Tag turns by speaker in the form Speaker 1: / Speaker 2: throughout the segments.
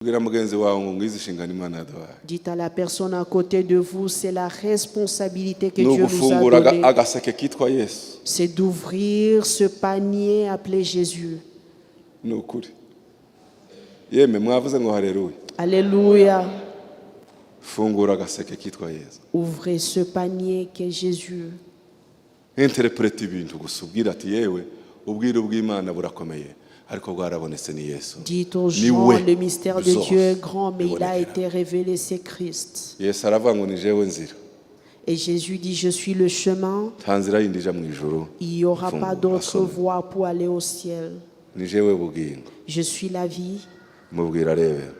Speaker 1: Bwira mugenzi wawe ngo ngizi inshingano Imana yaduhaye.
Speaker 2: Dites à la personne à côté de vous, c'est la responsabilité que
Speaker 1: Ni
Speaker 2: Dieu nous a
Speaker 1: ugufungura
Speaker 2: donnée.
Speaker 1: Agaseke kitwa Yesu.
Speaker 2: C'est d'ouvrir ce panier appelé Jésus.
Speaker 1: Ni ukuri yeme mwavuze ngo hareruye.
Speaker 2: Alléluia.
Speaker 1: Fungura agaseke kitwa Yesu.
Speaker 2: Ouvrez ce panier qu'est Jésus.
Speaker 1: Interprète ibintu gusa ubwira ati yewe ubwiru bw'Imana burakomeye ariko bwarabonetse ni Yesu.
Speaker 2: Dites aux
Speaker 1: Ni
Speaker 2: gens,
Speaker 1: we
Speaker 2: le mystère de
Speaker 1: byose
Speaker 2: Dieu est grand, mais il a
Speaker 1: bibonekera.
Speaker 2: Été révélé, c'est Christ.
Speaker 1: Yesu aravuga ngo ni jewe nzira.
Speaker 2: Et Jésus dit, je suis le chemin,
Speaker 1: Nta nzira yindi ija mu ijuru.
Speaker 2: Il n'y aura pas
Speaker 1: Fungura,
Speaker 2: d'autre
Speaker 1: asome.
Speaker 2: Voie pour aller au ciel.
Speaker 1: Ni jewe bugingo.
Speaker 2: Je suis la vie.
Speaker 1: Mubwira arebe.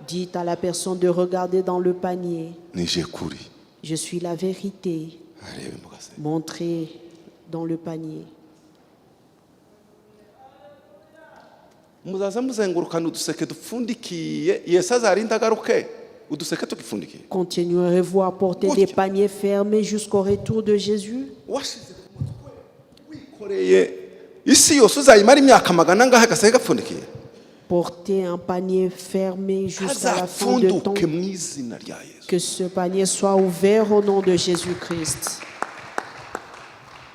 Speaker 2: Dites à la personne de regarder dans le panier.
Speaker 1: Ni je kuri.
Speaker 2: Je suis la vérité.
Speaker 1: Arebe mu gaseke.
Speaker 2: Montrez dans le panier.
Speaker 1: Muzaza muzengurukana uduseke dupfundikiye Yesu azarinda agaruke uduseke tugipfundikiye.
Speaker 2: Continuerez-vous à porter des paniers fermés jusqu'au retour de Jésus?
Speaker 1: Washize ku mutwe wikoreye isi yose uzayimara imyaka magana angahe agaseke gapfundikiye.
Speaker 2: Porter un panier fermé jusqu'à la fin de temps.
Speaker 1: Kazapfunduke mu izina rya Yesu.
Speaker 2: Que ce panier soit ouvert au nom de Jésus-Christ.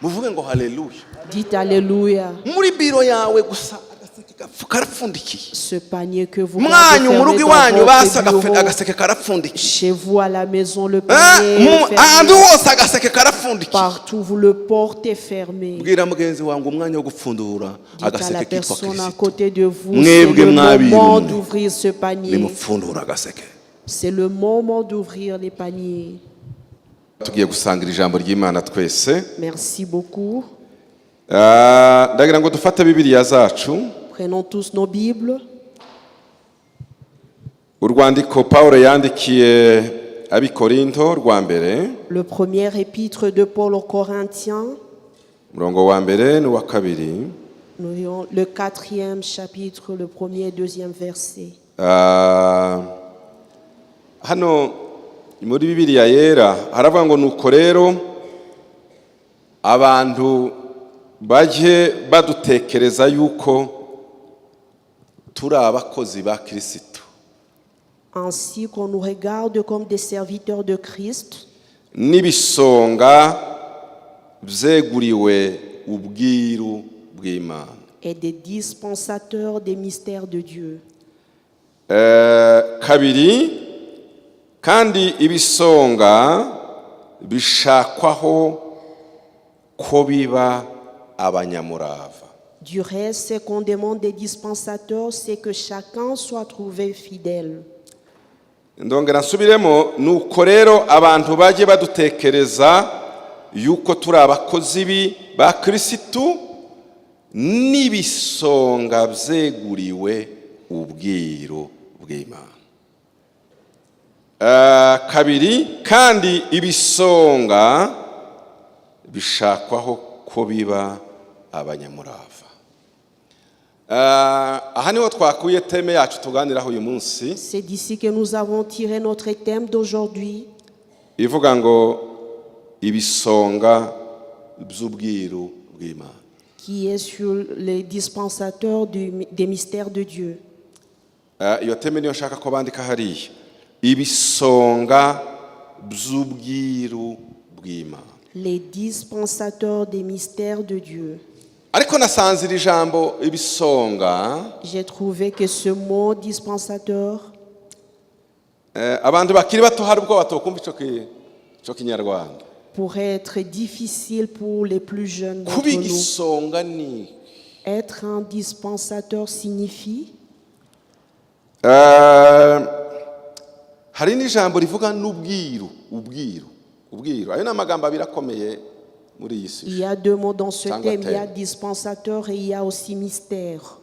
Speaker 1: Muvuge ngo haleluya.
Speaker 2: Dites Alléluia.
Speaker 1: Muri biro yawe gusa agaseke karapfundikiye.
Speaker 2: Ce panier que vous gardez
Speaker 1: Mwanyu mu
Speaker 2: fermé
Speaker 1: rugo
Speaker 2: dans
Speaker 1: iwanyu
Speaker 2: votre
Speaker 1: basi
Speaker 2: bureau,
Speaker 1: agaseke karapfundikiye.
Speaker 2: chez vous à la maison, le
Speaker 1: Ah,
Speaker 2: panier est fermé.
Speaker 1: Ahantu hose agaseke karapfundikiye.
Speaker 2: Partout, vous le portez fermé.
Speaker 1: Bwira mugenzi wawe ngo umwanya wo gupfundura
Speaker 2: Dites à la
Speaker 1: agaseke kitwa
Speaker 2: personne à
Speaker 1: Kirisito.
Speaker 2: Côté de vous, c'est
Speaker 1: Mwebwe
Speaker 2: le moment
Speaker 1: mwabirumwe
Speaker 2: d'ouvrir ce panier.
Speaker 1: Nimupfundura agaseke.
Speaker 2: C'est le moment d'ouvrir les paniers.
Speaker 1: Tugiye gusangira ijambo ry'Imana twese.
Speaker 2: Merci beaucoup.
Speaker 1: Ah, ndagira ngo dufate Bibiliya zacu.
Speaker 2: Prenons tous nos Bibles.
Speaker 1: Urwandiko Pawulo yandikiye ab'Ikorinto rwa mbere.
Speaker 2: Le premier épître de Paul aux Corinthiens,
Speaker 1: Umurongo wa mbere n'uwa kabiri.
Speaker 2: Nous lirons le quatrième chapitre, le premier et deuxième verset.
Speaker 1: Ah, hano muri Bibiliya yera haravuga ngo nuko rero abantu bajye badutekereza yuko turi abakozi ba Kirisitu
Speaker 2: Ainsi qu'on nous regarde comme des serviteurs de Christ
Speaker 1: n'ibisonga byeguriwe ubwiru bw'Imana.
Speaker 2: Et des dispensateurs des mystères de Dieu.
Speaker 1: Eh, kabiri kandi ibisonga bishakwaho ko biba abanyamurava.
Speaker 2: Du reste, ce qu'on demande des dispensateurs, c'est que chacun soit trouvé fidèle.
Speaker 1: Ndongera nsubiremo nuko rero abantu bajye badutekereza yuko turi abakozi ba Kirisitu n'ibisonga byeguriwe ubwiru bw'Imana. Eh, kabiri kandi ibisonga bishakwaho ko biba abanyamurava. Eh, aha niho twakuye thème yacu tuganiraho uyu munsi.
Speaker 2: C'est d'ici que nous avons tiré notre thème d'aujourd'hui,
Speaker 1: ivuga ngo ibisonga by'ubwiru bw'Imana.
Speaker 2: Qui est sur les dispensateurs des mystères de Dieu.
Speaker 1: Eh, iyo thème niyo nshaka ko bandika hariya ibisonga by'ubwiru bw'Imana.
Speaker 2: Les dispensateurs des mystères de Dieu.
Speaker 1: Ariko nasanze iri jambo ibisonga
Speaker 2: J'ai trouvé que ce mot dispensateur,
Speaker 1: eh, abantu bakiri bato hari ubwo batokumva ico kinyarwanda.
Speaker 2: Pourrait être difficile pour les plus jeunes d'entre
Speaker 1: Kuba
Speaker 2: nous.
Speaker 1: Igisonga ni
Speaker 2: Être un dispensateur signifie
Speaker 1: Eh, hari n'ijambo rivuga n'ubwiru ubwiru ubwiru ayo ni amagambo abiri akomeye muri iyi si.
Speaker 2: Il y a deux mots dans ce
Speaker 1: Cyangwa
Speaker 2: thème. Il y a
Speaker 1: thème.
Speaker 2: Dispensateur et il y a aussi mystère.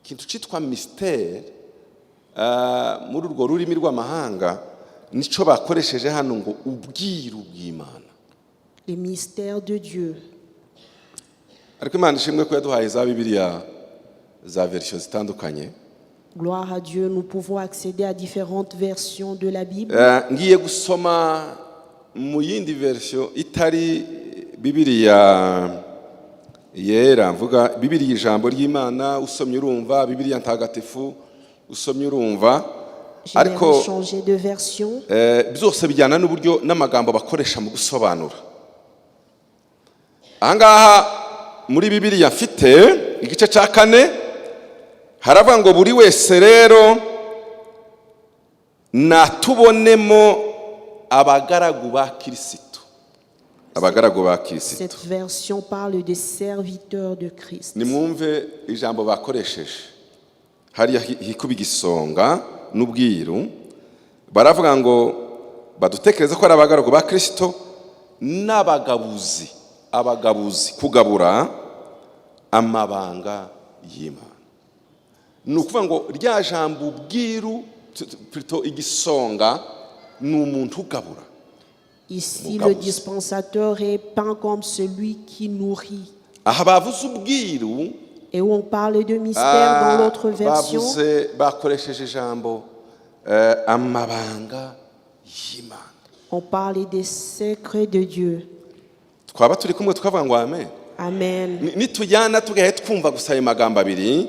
Speaker 1: Ikintu cyitwa mystère eh, muri urwo rurimi rw'amahanga nico bakoresheje hano ngo ubwiru bw'Imana.
Speaker 2: Les mystères de Dieu.
Speaker 1: Ariko Imana ishimwe ko yaduhaye za Bibiliya za version zitandukanye.
Speaker 2: Gloire à Dieu, nous pouvons accéder à différentes versions de la Bible.
Speaker 1: Eh, ngiye gusoma mu yindi version itari Bibiliya yera mvuga Bibiliya ijambo ry'Imana usomye urumva Bibiliya ntagatifu. Usomye urumva ariko
Speaker 2: J'aimerais changer de version.
Speaker 1: Byose bijyana n'uburyo n'amagambo bakoresha mu gusobanura. Ahangaha muri Bibiliya mfite, igice cya kane, haravuga ngo buri wese rero natubonemo abagaragu ba Kirisitu, abagaragu ba Kirisitu.
Speaker 2: Cette version parle des serviteurs de Christ.
Speaker 1: Nimwumve ijambo bakoresheje hariya hikuba igisonga n'ubwiru. Baravuga ngo badutekereze ko ari abagaragu ba Kirisito n'abagabuzi, abagabuzi, kugabura amabanga y'Imana. Ni ukuvuga ngo rya jambo ubwiru, plutôt igisonga, ni umuntu ugabura.
Speaker 2: Ici, le
Speaker 1: Mugabuzi.
Speaker 2: Dispensateur est peint comme celui qui nourrit.
Speaker 1: Aha bavuze ubwiru.
Speaker 2: Et où on parle de mystère dans l'autre version,
Speaker 1: bavuze, bakoresheje ijambo amabanga y'Imana.
Speaker 2: On parle des secrets de Dieu.
Speaker 1: Twaba turi kumwe tukavuga ngo amen.
Speaker 2: Amen.
Speaker 1: Nitujyana tugahe twumva gusa ayo magambo abiri,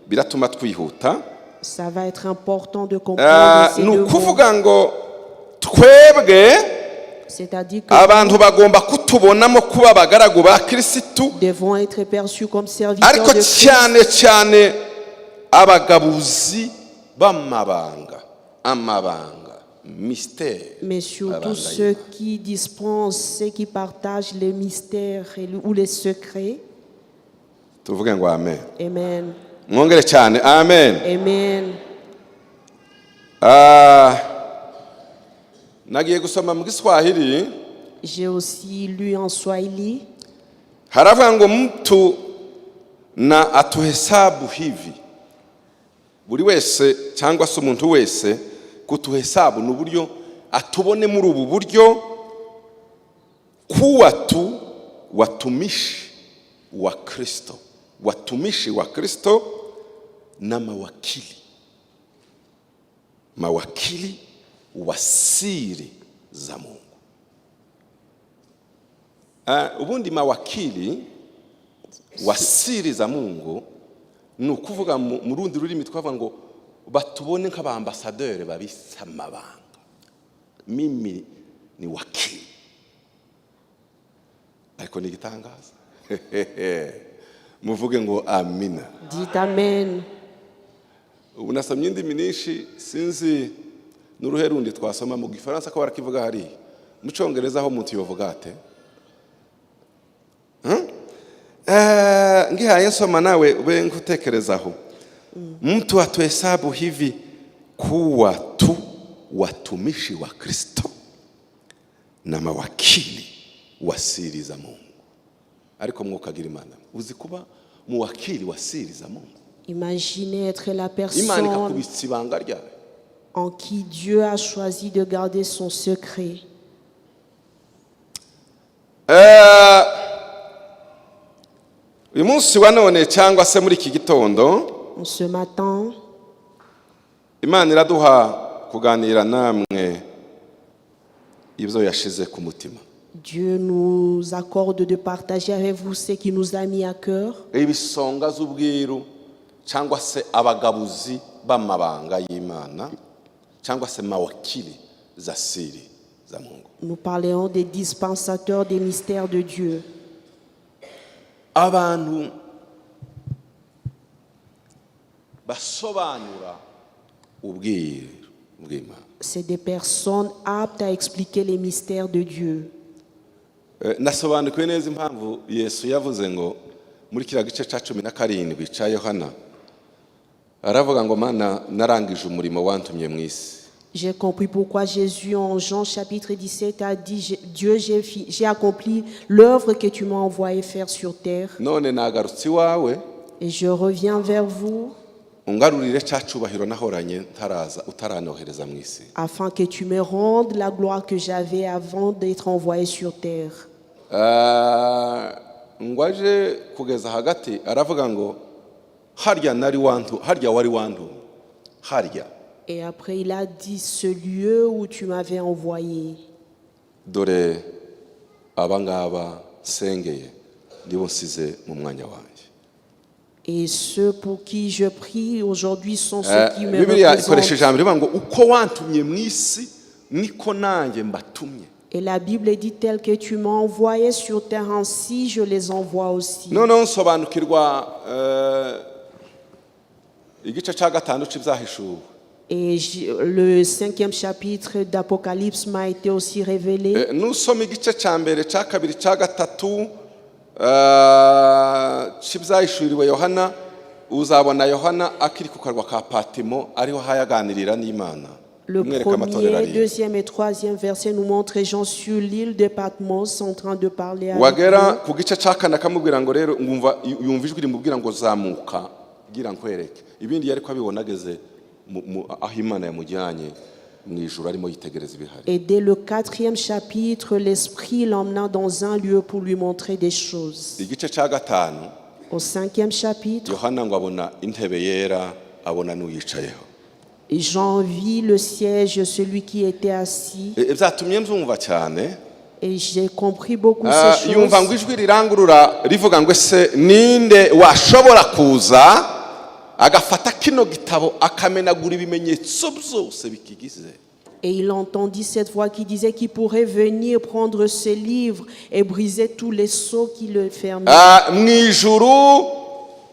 Speaker 1: biratuma twihuta.
Speaker 2: Ça va être important de comprendre ces
Speaker 1: Ni
Speaker 2: deux mots.
Speaker 1: Ukuvuga ngo twebwe
Speaker 2: C'est-à-dire que
Speaker 1: abantu bagomba kutubonamo kuba abagaragu ba Kirisitu,
Speaker 2: nous devons être perçus comme serviteurs
Speaker 1: ariko
Speaker 2: de Christ,
Speaker 1: cyane cyane abagabuzi b'amabanga, amabanga, mystère.
Speaker 2: Mais surtout
Speaker 1: Amabanga
Speaker 2: ceux qui dispensent, ceux qui partagent les mystères ou les secrets.
Speaker 1: Tuvuge ngo amen.
Speaker 2: Amen.
Speaker 1: Mwongere cyane amen.
Speaker 2: Amen.
Speaker 1: Nagiye gusoma mu Giswahili.
Speaker 2: J'ai aussi lu en swahili.
Speaker 1: Haravuga ngo mtu na atuhesabu hivi, buri wese cyangwa se umuntu wese, kutuhesabu ni uburyo atubone muri ubu buryo, kuwa tu watumishi wa Kristo, watumishi wa Kristo na mawakili, mawakili wa siri za Mungu. Ubundi mawakili wa siri za Mungu ni ukuvuga mu rundi rurimi twavuga ngo batubone nk'abambasaderi babitse amabanga. Mimi ni wakili, ariko ni igitangaza. Muvuge ngo amina.
Speaker 2: Dites Amen.
Speaker 1: Ubu nasomye indimi nyinshi, sinzi n'uruhe rundi twasoma. Mu Gifaransa ko barakivuga hariya, mu Cyongereza aho umuntu yovuga ate? Ngihaye nsoma nawe ube nkutekerezaho. Mtu atuhesabu hivi kuwa tu watumishi wa Kristo na mawakili wa siri za Mungu. Ariko mwukagira Imana, uzi kuba muwakili wa siri za Mungu?
Speaker 2: Imaginez être la
Speaker 1: Imana
Speaker 2: personne
Speaker 1: ikakubitsa ibanga ryayo.
Speaker 2: En qui Dieu a choisi de garder son secret.
Speaker 1: Uyu munsi wa none cyangwa se muri iki gitondo,
Speaker 2: En ce matin,
Speaker 1: Imana iraduha kuganira namwe ibyo yashize ku mutima.
Speaker 2: Dieu nous accorde de partager avec vous ce qui nous a mis à cœur.
Speaker 1: Ibisonga z'ubwiru cyangwa se abagabuzi b'amabanga y'Imana cyangwa se mawakili za siri za Mungu.
Speaker 2: Nous parlerons des dispensateurs des mystères de Dieu.
Speaker 1: Abantu basobanura ubwiru bw'Imana.
Speaker 2: C'est des personnes aptes à expliquer les mystères de Dieu.
Speaker 1: Nasobanukiwe neza impamvu Yesu yavuze ngo muri kiriya gice cya 17 cya Yohana, aravuga ngo Mana, narangije umurimo wantumye mu isi.
Speaker 2: J'ai compris pourquoi Jésus, en Jean chapitre 17, a dit: Dieu, j'ai accompli l'œuvre que tu m'as envoyé faire sur terre
Speaker 1: None nagarutse iwawe,
Speaker 2: et je reviens vers vous
Speaker 1: ungarurire cya cyubahiro nahoranye ntaraza, utaranohereza mu isi.
Speaker 2: Afin que tu me rendes la gloire que j'avais avant d'être envoyé sur terre.
Speaker 1: Ngo aje kugeza hagati aravuga ngo harya nari wantu, harya wari wantumye, harya.
Speaker 2: Et après, il a dit: Ce lieu où tu m'avais envoyé,
Speaker 1: Dore abangaba nsengeye nibo nsize mu mwanya wanjye.
Speaker 2: Et ceux pour qui je prie aujourd'hui sont ceux qui me
Speaker 1: Bibiliya ikoresha
Speaker 2: représentent.
Speaker 1: Ijambo rivuga ngo uko wantumye mu isi niko nanjye mbatumye.
Speaker 2: Et la Bible dit: tel que tu m'as envoyé sur terre, ainsi je les envoie aussi.
Speaker 1: Noneho nsobanukirwa igice cya gatanu cy'Ibyahishuwe.
Speaker 2: Et le cinquième chapitre d'Apocalypse m'a été aussi révélé.
Speaker 1: Nusoma igice cya mbere, cya kabiri, cya gatatu cy'ibyahishuriwe Yohana, uzabona Yohana akiri ku karwa ka Patimo ariho hayaganirira n'Imana
Speaker 2: Le
Speaker 1: imwereka amatorero
Speaker 2: premier,
Speaker 1: arindwi.
Speaker 2: Deuxième et troisième verset nous montrent Jean sur l'île de Patmos en train de parler avec
Speaker 1: Wagera
Speaker 2: Dieu.
Speaker 1: Ku gice cya kane akamubwira ngo rero ngumva yumva ijwi rimubwira ngo zamuka gira nkwereke ibindi yari ko abibona ageze aho Imana yamujyanye mu ijuru arimo yitegereza ibihari.
Speaker 2: Et dès le quatrième chapitre, l'Esprit l'emmena dans un lieu pour lui montrer des choses.
Speaker 1: Igice cya gatanu,
Speaker 2: Au cinquième chapitre,
Speaker 1: Yohana ngo abona intebe yera abona n'uyicayeho.
Speaker 2: Jean vit le siège, celui qui était assis.
Speaker 1: Byatumye mbyumva cyane.
Speaker 2: Et j'ai compris beaucoup ces
Speaker 1: Yumva ngo
Speaker 2: choses.
Speaker 1: Ijwi rirangurura rivuga ngo ese ninde washobora kuza agafata kino gitabo akamenagura ibimenyetso byose bikigize?
Speaker 2: Et il entendit cette voix qui disait qu'il pourrait venir prendre ce livre et briser tous les sceaux qui le fermaient.
Speaker 1: Mu ijuru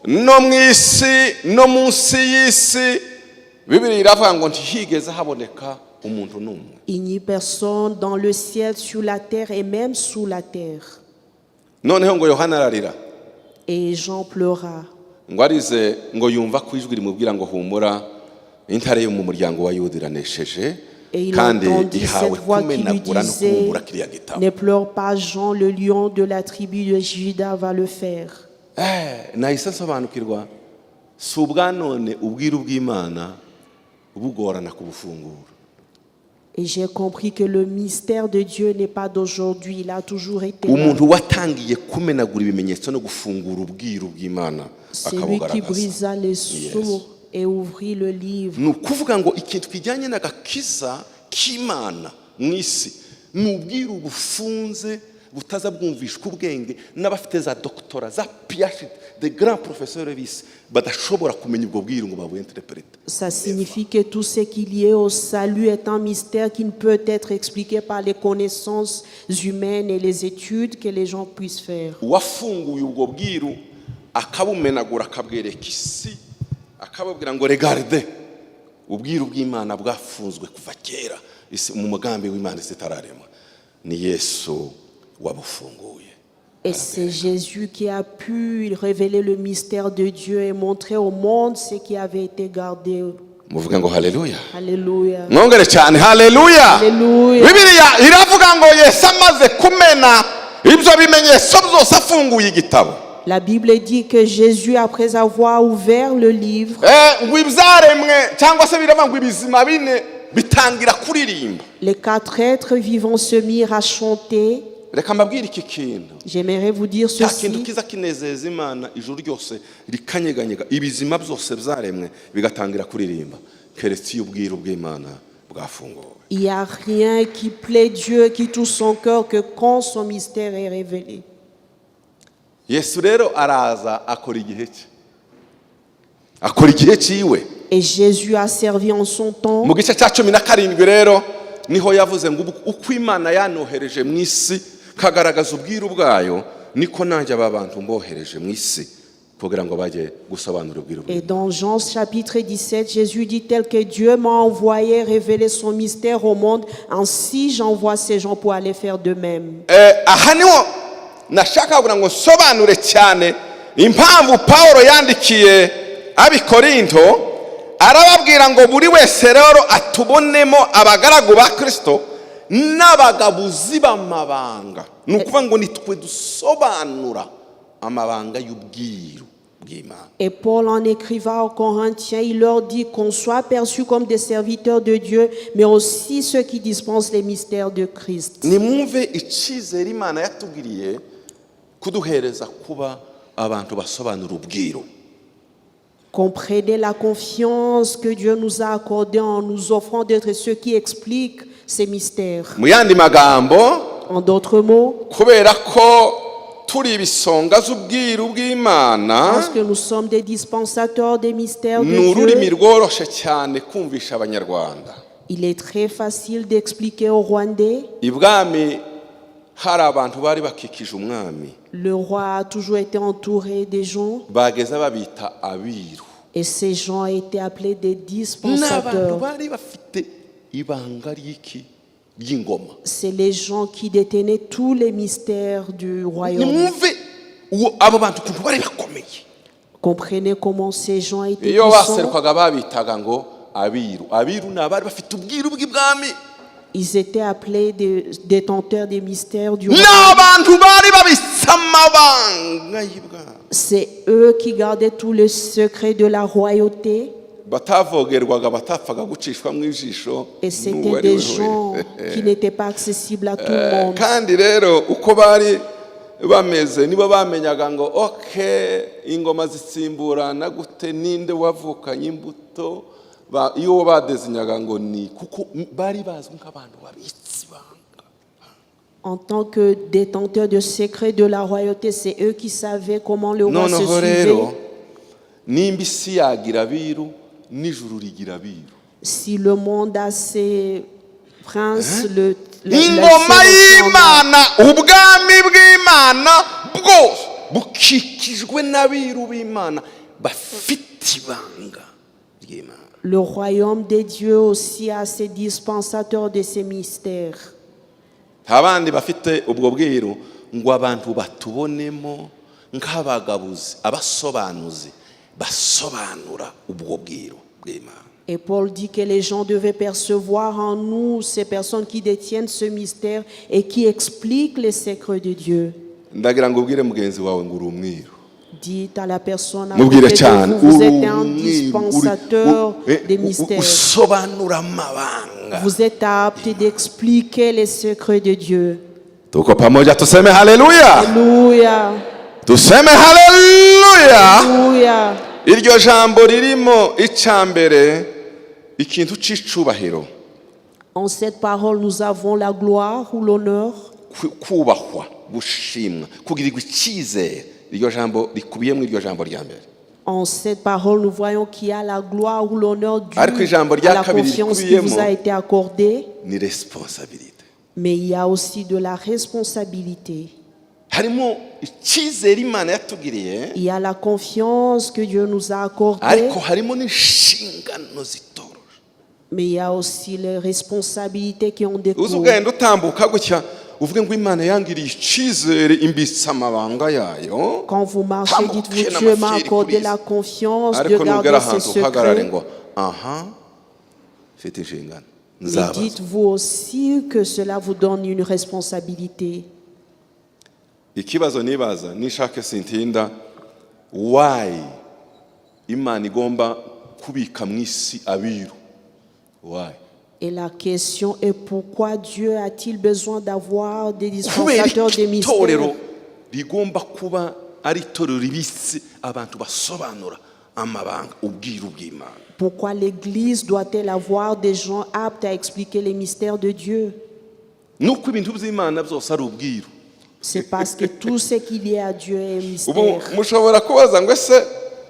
Speaker 1: no mu isi no munsi y'isi, Bibiliya iravuga ngo ntihigeze haboneka umuntu n'umwe.
Speaker 2: Il n'y eut personne dans le ciel, sur la terre et même sous la terre.
Speaker 1: Noneho ngo Yohana ararira.
Speaker 2: Et Jean pleura.
Speaker 1: Ngo arize ngo yumva ko ijwi rimubwira ngo humura, intare yo mu muryango wa Yuda iranesheje
Speaker 2: Et il
Speaker 1: kandi
Speaker 2: entendit
Speaker 1: ihawe
Speaker 2: cette voix qui lui
Speaker 1: kumenagura no
Speaker 2: disait,
Speaker 1: kubumbura kiriya gitabo.
Speaker 2: Ne pleure pas, Jean, le lion de la tribu de Juda va le faire.
Speaker 1: Nahise nsobanukirwa si ubwa none ubwiru bw'Imana bugorana kubufungura.
Speaker 2: Et j'ai compris que le mystère de Dieu n'est pas d'aujourd'hui, il a toujours été là.
Speaker 1: Umuntu watangiye kumenagura ibimenyetso no gufungura ubwiru bw'Imana
Speaker 2: C'est lui qui
Speaker 1: akabugaragaza
Speaker 2: brisa les sceaux et ouvrit le livre.
Speaker 1: Ni ukuvuga ngo ikintu kijyanye n'agakiza k'Imana mu isi ni ubwiru bufunze butaza bwumvishwa ubwenge n'abafite za doctorat, za PhD, de grands professeurs b'isi badashobora kumenya ubwo bwiru ngo babuinterprète.
Speaker 2: Ça signifie que tout ce qui est lié au salut est un mystère qui ne peut être expliqué par les connaissances humaines et les études que les gens puissent faire.
Speaker 1: Uwafunguye ubwo bwiru akabumenagura akabwereka isi akababwira ngo regardez, ubwiru bw'Imana bwafunzwe kuva kera isi mu mugambi w'Imana isi itararemwa, ni Yesu wabufunguye.
Speaker 2: Et c'est Jésus qui a pu révéler le mystère de Dieu et montrer au monde ce qui avait été gardé.
Speaker 1: Muvuge ngo haleluya.
Speaker 2: Alléluia.
Speaker 1: Mwongere cyane haleluya.
Speaker 2: Alléluia.
Speaker 1: Bibiliya iravuga ngo Yesu amaze kumena ibyo bimenyetso byose afunguye igitabo,
Speaker 2: La Bible dit que Jésus, après avoir ouvert le livre,
Speaker 1: ngo ibyaremwe cyangwa se biravuga ngo ibizima bine bitangira kuririmba.
Speaker 2: Les quatre êtres vivants se mirent à chanter.
Speaker 1: Reka mbabwire iki kintu.
Speaker 2: J'aimerais vous dire
Speaker 1: Cya kintu
Speaker 2: ceci.
Speaker 1: Kiza kinezeza Imana ijuru ryose rikanyeganyega ibizima byose byaremwe bigatangira kuririmba keretse iyo ubwiru bw'Imana bwafunguwe.
Speaker 2: Il n'y a rien qui plaît Dieu, qui touche son cœur, que quand son mystère est révélé.
Speaker 1: Yesu rero araza akora igihe cye akora igihe cyiwe.
Speaker 2: Et Jésus a servi en son temps.
Speaker 1: Mu gice cya 17 rero niho yavuze ngo uko Imana yanohereje mu isi kagaragaza ubwiru bwayo niko nanjye aba bantu mbohereje mu isi kugira ngo bajye gusobanura ubwiru
Speaker 2: Et
Speaker 1: bw'Imana.
Speaker 2: Dans Jean chapitre 17, Jésus dit: tel que Dieu m'a envoyé révéler son mystère au monde, ainsi j'envoie ces gens pour aller faire de même.
Speaker 1: Aha niho nashaka kugira ngo nsobanure cyane impamvu Paul yandikiye ab'Ikorinto arababwira ngo buri wese rero atubonemo abagaragu ba Kirisito n'abagabuzi b'amabanga, ni ukuvuga ngo nitwe dusobanura amabanga y'ubwiru bw'Imana.
Speaker 2: Et Paul en écrivant aux Corinthiens, il leur dit qu'on soit perçus comme des serviteurs de Dieu, mais aussi ceux qui dispensent les mystères de Christ.
Speaker 1: Nimwumve icyizere Imana yatugiriye kuduhereza kuba abantu basobanura ubwiru.
Speaker 2: Comprenez la confiance que Dieu nous a accordée en nous offrant d'être ceux qui expliquent ces mystères.
Speaker 1: Mu yandi magambo,
Speaker 2: En d'autres mots,
Speaker 1: kubera ko Turi ibisonga z'ubwiru bw'Imana,
Speaker 2: Parce que nous sommes des dispensateurs des mystères
Speaker 1: ni
Speaker 2: de
Speaker 1: ururimi
Speaker 2: Dieu,
Speaker 1: rworoshe cyane kumvisha Abanyarwanda.
Speaker 2: Il est très facile d'expliquer aux Rwandais.
Speaker 1: Ibwami hari abantu bari bakikije umwami.
Speaker 2: Le roi a toujours été entouré des gens
Speaker 1: Bageza babita abiru.
Speaker 2: Et ces gens étaient appelés des
Speaker 1: N'abantu
Speaker 2: dispensateurs.
Speaker 1: Bari bafite ibanga ry'iki ry'ingoma.
Speaker 2: C'est les gens qui détenaient tous les mystères du royaume.
Speaker 1: Nimwumve uwo abo bantu ukuntu bari bakomeye.
Speaker 2: Comprenez comment ces gens étaient
Speaker 1: Iyo
Speaker 2: puissants.
Speaker 1: baserukaga babitaga ngo abiru. Abiru ni abari bafite ubwiru bw'ibwami.
Speaker 2: Ils étaient appelés des détenteurs des mystères du
Speaker 1: Ni
Speaker 2: royaume.
Speaker 1: Abantu bari babitse amabanga y'ibwami.
Speaker 2: C'est eux qui gardaient tous les secrets de la royauté.
Speaker 1: Batavogerwaga, batapfaga gucishwa mu ijisho
Speaker 2: Et c'était
Speaker 1: n'uwo ari
Speaker 2: des
Speaker 1: we
Speaker 2: gens
Speaker 1: wese.
Speaker 2: Qui n'étaient pas accessibles à tout le monde.
Speaker 1: Kandi rero uko bari bameze nibo bamenyaga ngo ok, ingoma zitsimburana gute, ninde wavukanye imbuto. Iyo badezinyaga ngo ni kuko bari bazwi nk'abantu babitse ibanga.
Speaker 2: En tant que détenteurs de secrets de la royauté, c'est eux qui savaient comment le roi se
Speaker 1: Noneho
Speaker 2: suivait.
Speaker 1: Rero nimba isi yagira abiru, n'ijuru rigira abiru.
Speaker 2: Si le monde a ses princes, le
Speaker 1: Ingoma
Speaker 2: ciel aussi en a.
Speaker 1: y'Imana, ubwami bw'Imana bwose bukikijwe n'abiru b'Imana bafite ibanga ry'Imana.
Speaker 2: Le royaume des dieux aussi a ses dispensateurs de ces mystères.
Speaker 1: Nta bandi bafite ubwo bwiru ngo abantu batubonemo nk'abagabuzi, abasobanuzi basobanura ubwo bwiru bw'Imana.
Speaker 2: Et Paul dit que les gens devaient percevoir en nous ces personnes qui détiennent ce mystère et qui expliquent les secrets de Dieu.
Speaker 1: Ndagira ngo ubwire mugenzi wawe ngo uri umwiru.
Speaker 2: Dites à la personne à
Speaker 1: Mubwire
Speaker 2: côté de
Speaker 1: cyane,
Speaker 2: vous, vous
Speaker 1: uri
Speaker 2: êtes un
Speaker 1: umwiru,
Speaker 2: dispensateur des mystères.
Speaker 1: Usobanura amabanga.
Speaker 2: Vous êtes apte d'expliquer les secrets de Dieu.
Speaker 1: Tuko pamoja? Tuseme haleluya.
Speaker 2: Alléluia.
Speaker 1: Tuseme haleluya.
Speaker 2: Alléluia.
Speaker 1: Iryo jambo ririmo icya mbere ikintu c'icubahiro.
Speaker 2: En cette parole, nous avons la gloire ou l'honneur.
Speaker 1: Kubahwa, gushimwa, kugirirwa icyizere, iryo jambo rikubiyemo iryo jambo rya mbere.
Speaker 2: En cette parole, nous voyons qu'il y a la gloire ou l'honneur dû
Speaker 1: Ariko ijambo rya
Speaker 2: à la
Speaker 1: kabiri
Speaker 2: confiance qui
Speaker 1: rikubiyemo
Speaker 2: vous a été accordée,
Speaker 1: ni responsabilité.
Speaker 2: Mais il y a aussi de la responsabilité.
Speaker 1: Harimo icyizere Imana yatugiriye,
Speaker 2: Il y a la confiance que Dieu nous a accordée,
Speaker 1: ariko harimo n'inshingano zitoroshe.
Speaker 2: Mais il y a aussi les responsabilités qui ont
Speaker 1: Uzi
Speaker 2: découlé.
Speaker 1: ugenda utambuka gutya uvuge ngo Imana yangiriye icyizere imbitse amabanga yayo.
Speaker 2: Quand vous marchez,
Speaker 1: Tambuke
Speaker 2: dites-vous, Dieu m'a
Speaker 1: n'amafyeri
Speaker 2: accordé
Speaker 1: kuri
Speaker 2: la confiance de
Speaker 1: ariko nugera
Speaker 2: garder ses
Speaker 1: ahantu uhagarare
Speaker 2: secrets.
Speaker 1: Ngo aha mfite inshingano
Speaker 2: Mais
Speaker 1: nzabaza.
Speaker 2: dites-vous aussi que cela vous donne une responsabilité.
Speaker 1: Ikibazo nibaza nishake sintinda, why Imana igomba kubika mu isi abiru? Why?
Speaker 2: Et la question est: pourquoi Dieu a-t-il besoin d'avoir des
Speaker 1: Kubera
Speaker 2: dispensateurs des
Speaker 1: iki itorero
Speaker 2: mystères?
Speaker 1: Rigomba kuba ari itorero ribitse abantu basobanura amabanga, ubwiru bw'Imana?
Speaker 2: Pourquoi l'Église doit-elle avoir des gens aptes à expliquer les mystères de Dieu?
Speaker 1: Nuko ibintu by'Imana byose ari ubwiru.
Speaker 2: C'est parce que tout ce qu'il y a à Dieu est
Speaker 1: Ubu
Speaker 2: mystère.
Speaker 1: Mushobora kubaza ngo ese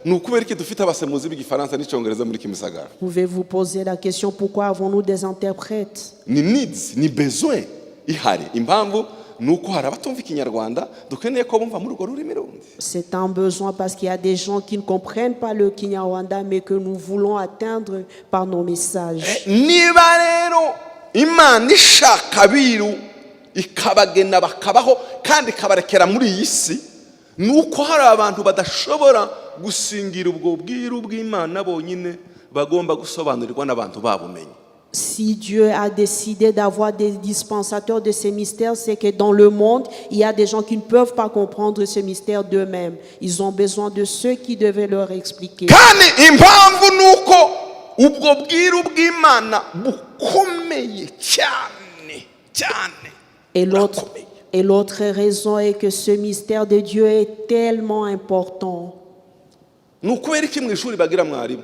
Speaker 1: ni ukubera iki dufite abasemuzi b'igifaransa n'icyongereza muri Kimisagara?
Speaker 2: Pouvez-vous poser la question: pourquoi avons-nous des interprètes?
Speaker 1: Ni needs, ni besoin ihari. Impamvu ni uko hari abatumva ikinyarwanda dukeneye ko bumva muri urwo rurimi rundi.
Speaker 2: C'est un besoin parce qu'il y a des gens qui ne comprennent pas le Kinyarwanda, mais que nous voulons atteindre par nos messages.
Speaker 1: Niba rero Imana ishaka abiru ikabagena bakabaho kandi ikabarekera muri iyi si, ni uko hari abantu badashobora gusingira ubwo bwiru bw'Imana bonyine, bagomba gusobanurirwa n'abantu babumenye.
Speaker 2: Si Dieu a décidé d'avoir des dispensateurs de ces mystères, c'est que dans le monde, il y a des gens qui ne peuvent pas comprendre ce mystère d'eux-mêmes. Ils ont besoin de ceux qui devaient leur expliquer.
Speaker 1: Kandi impamvu ni uko ubwo bwiru bw'Imana bukomeye cyane cyane.
Speaker 2: Et l'autre,
Speaker 1: Burakomeye.
Speaker 2: Et l'autre raison est que ce mystère de Dieu est tellement important.
Speaker 1: Ni ukubera iki mu ishuri bagira mwarimu?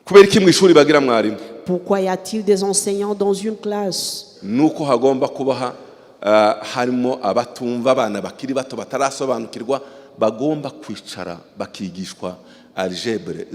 Speaker 1: Kubera iki mu ishuri bagira mwarimu?
Speaker 2: Pourquoi y a-t-il des enseignants dans une classe?
Speaker 1: Ni uko hagomba kuba harimo abatumva, abana bakiri bato batarasobanukirwa, bagomba kwicara bakigishwa algèbre,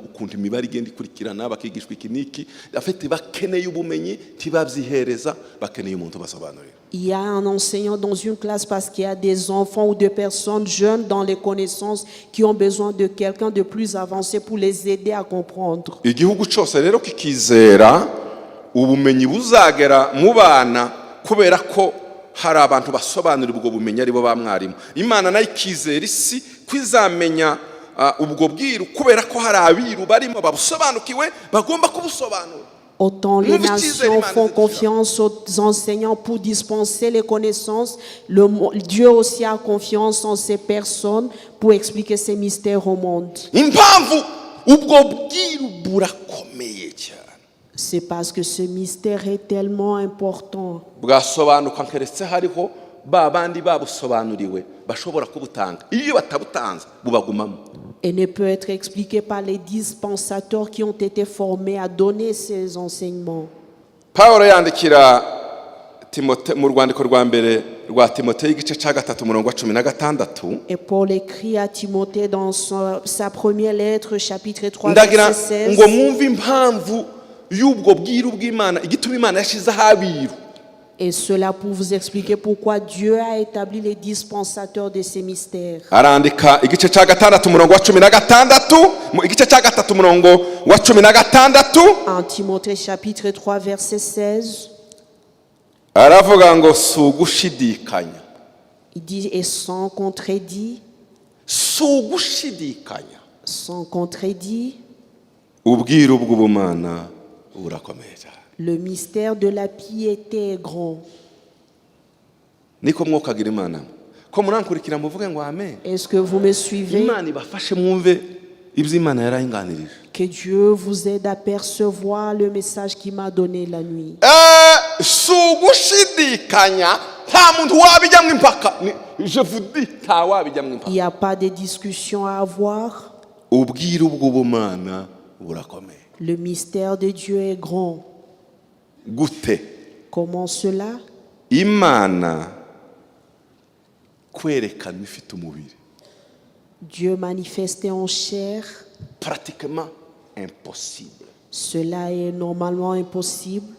Speaker 1: ukuntu imibare igenda ikurikirana, bakigishwa iki n'iki. Afite bakeneye ubumenyi, ntibabyihereza, bakeneye umuntu ubasobanurira.
Speaker 2: Il y a un enseignant dans une classe parce qu'il y a des enfants ou des personnes jeunes dans les connaissances qui ont besoin de quelqu'un de plus avancé pour les aider à comprendre.
Speaker 1: Igihugu cyose rero kikizera ubumenyi buzagera mu bana kubera ko hari abantu basobanura ubwo bumenyi, aribo ba mwarimu. Imana nayo ikizera isi ko izamenya ubwo bwiru kubera ko hari abiru barimo babusobanukiwe, bagomba kubusobanura.
Speaker 2: Autant les
Speaker 1: Mwumve icyizere
Speaker 2: nations
Speaker 1: Imana
Speaker 2: font
Speaker 1: izidushyiraho.
Speaker 2: Confiance aux enseignants pour dispenser les connaissances, Dieu aussi a confiance en ces personnes pour expliquer ces mystères au monde.
Speaker 1: Impamvu ubwo bwiru burakomeye cyane.
Speaker 2: C'est parce que ce mystère est tellement important.
Speaker 1: Bwasobanuka keretse hariho ba bandi babusobanuriwe bashobora kubutanga. Iyo batabutanze bubagumamo.
Speaker 2: Et ne peut être expliqué par les dispensateurs qui ont été formés à donner ces enseignements.
Speaker 1: Paul yandikira Timote mu rwandiko rwa mbere rwa Timoteyo, igice cya 3, umurongo wa 16.
Speaker 2: Et Paul écrit à Timothée dans sa première lettre, chapitre 3,
Speaker 1: Ndagira
Speaker 2: verset 16.
Speaker 1: Ngo mwumve impamvu y'ubwo bwiru bw'Imana, igituma Imana yashyizeho abiru.
Speaker 2: Et cela pour vous expliquer pourquoi Dieu a établi les dispensateurs de ces mystères.
Speaker 1: Arandika igice cya 6, umurongo wa 16, mu igice cya 3, umurongo wa 16.
Speaker 2: 1 Timothée chapitre 3, verset 16,
Speaker 1: Aravuga ngo si ugushidikanya.
Speaker 2: Il dit, et sans contredit,
Speaker 1: Si ugushidikanya,
Speaker 2: sans contredit,
Speaker 1: ubwiru bw'ubumana burakomeye cyane.
Speaker 2: Le mystère de la piété est grand.
Speaker 1: Niko mwokagira Imana ko murankurikira, muvuge ngo amen.
Speaker 2: Est-ce que vous me suivez?
Speaker 1: Imana ibafashe mwumve ibyo Imana yarayinganirije.
Speaker 2: Que Dieu vous aide à percevoir le message qu'il m'a donné la nuit.
Speaker 1: Si ugushidikanya, nta muntu wabijyamo impaka. Je vous dis, nta wabijyamo impaka.
Speaker 2: Il n'y a pas de discussion à avoir.
Speaker 1: Ubwiru bw'ubumana burakomeye.
Speaker 2: Le mystère de Dieu est grand.
Speaker 1: Gute?
Speaker 2: Comment cela?
Speaker 1: Imana kwerekana ifite umubiri,
Speaker 2: Dieu manifesté en chair,
Speaker 1: pratiquement impossible.
Speaker 2: Cela est normalement impossible.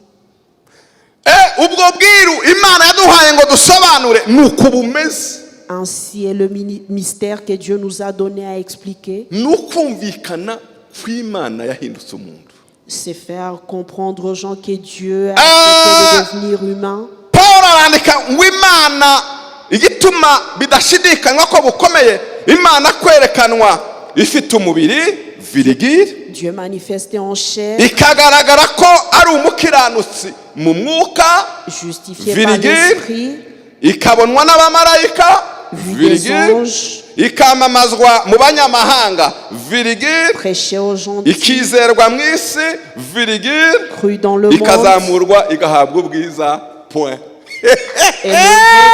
Speaker 1: Ubwo bwiru Imana yaduhaye ngo dusobanure ni uku bumeze.
Speaker 2: Ainsi est le mystère que Dieu nous a donné à expliquer.
Speaker 1: Ni ukumvikana kw'Imana yahindutse umuntu.
Speaker 2: C'est faire comprendre aux gens que Dieu a accepté de devenir humain.
Speaker 1: Paul arandika ngo Imana, igituma bidashidikanywa ko bukomeye, Imana kwerekanwa ifite umubiri, virgule,
Speaker 2: Dieu manifesté en chair,
Speaker 1: ikagaragara ko ari umukiranutsi mu mwuka,
Speaker 2: justifié par
Speaker 1: virgule,
Speaker 2: l'Esprit,
Speaker 1: ikabonwa n'abamarayika,
Speaker 2: vu des
Speaker 1: virgule,
Speaker 2: anges,
Speaker 1: ikamamazwa mu banyamahanga, virgule,
Speaker 2: prêché aux gentils,
Speaker 1: ikizerwa mu isi, virgule,
Speaker 2: cru dans le monde,
Speaker 1: ikazamurwa igahabwa ubwiza, point.
Speaker 2: élevé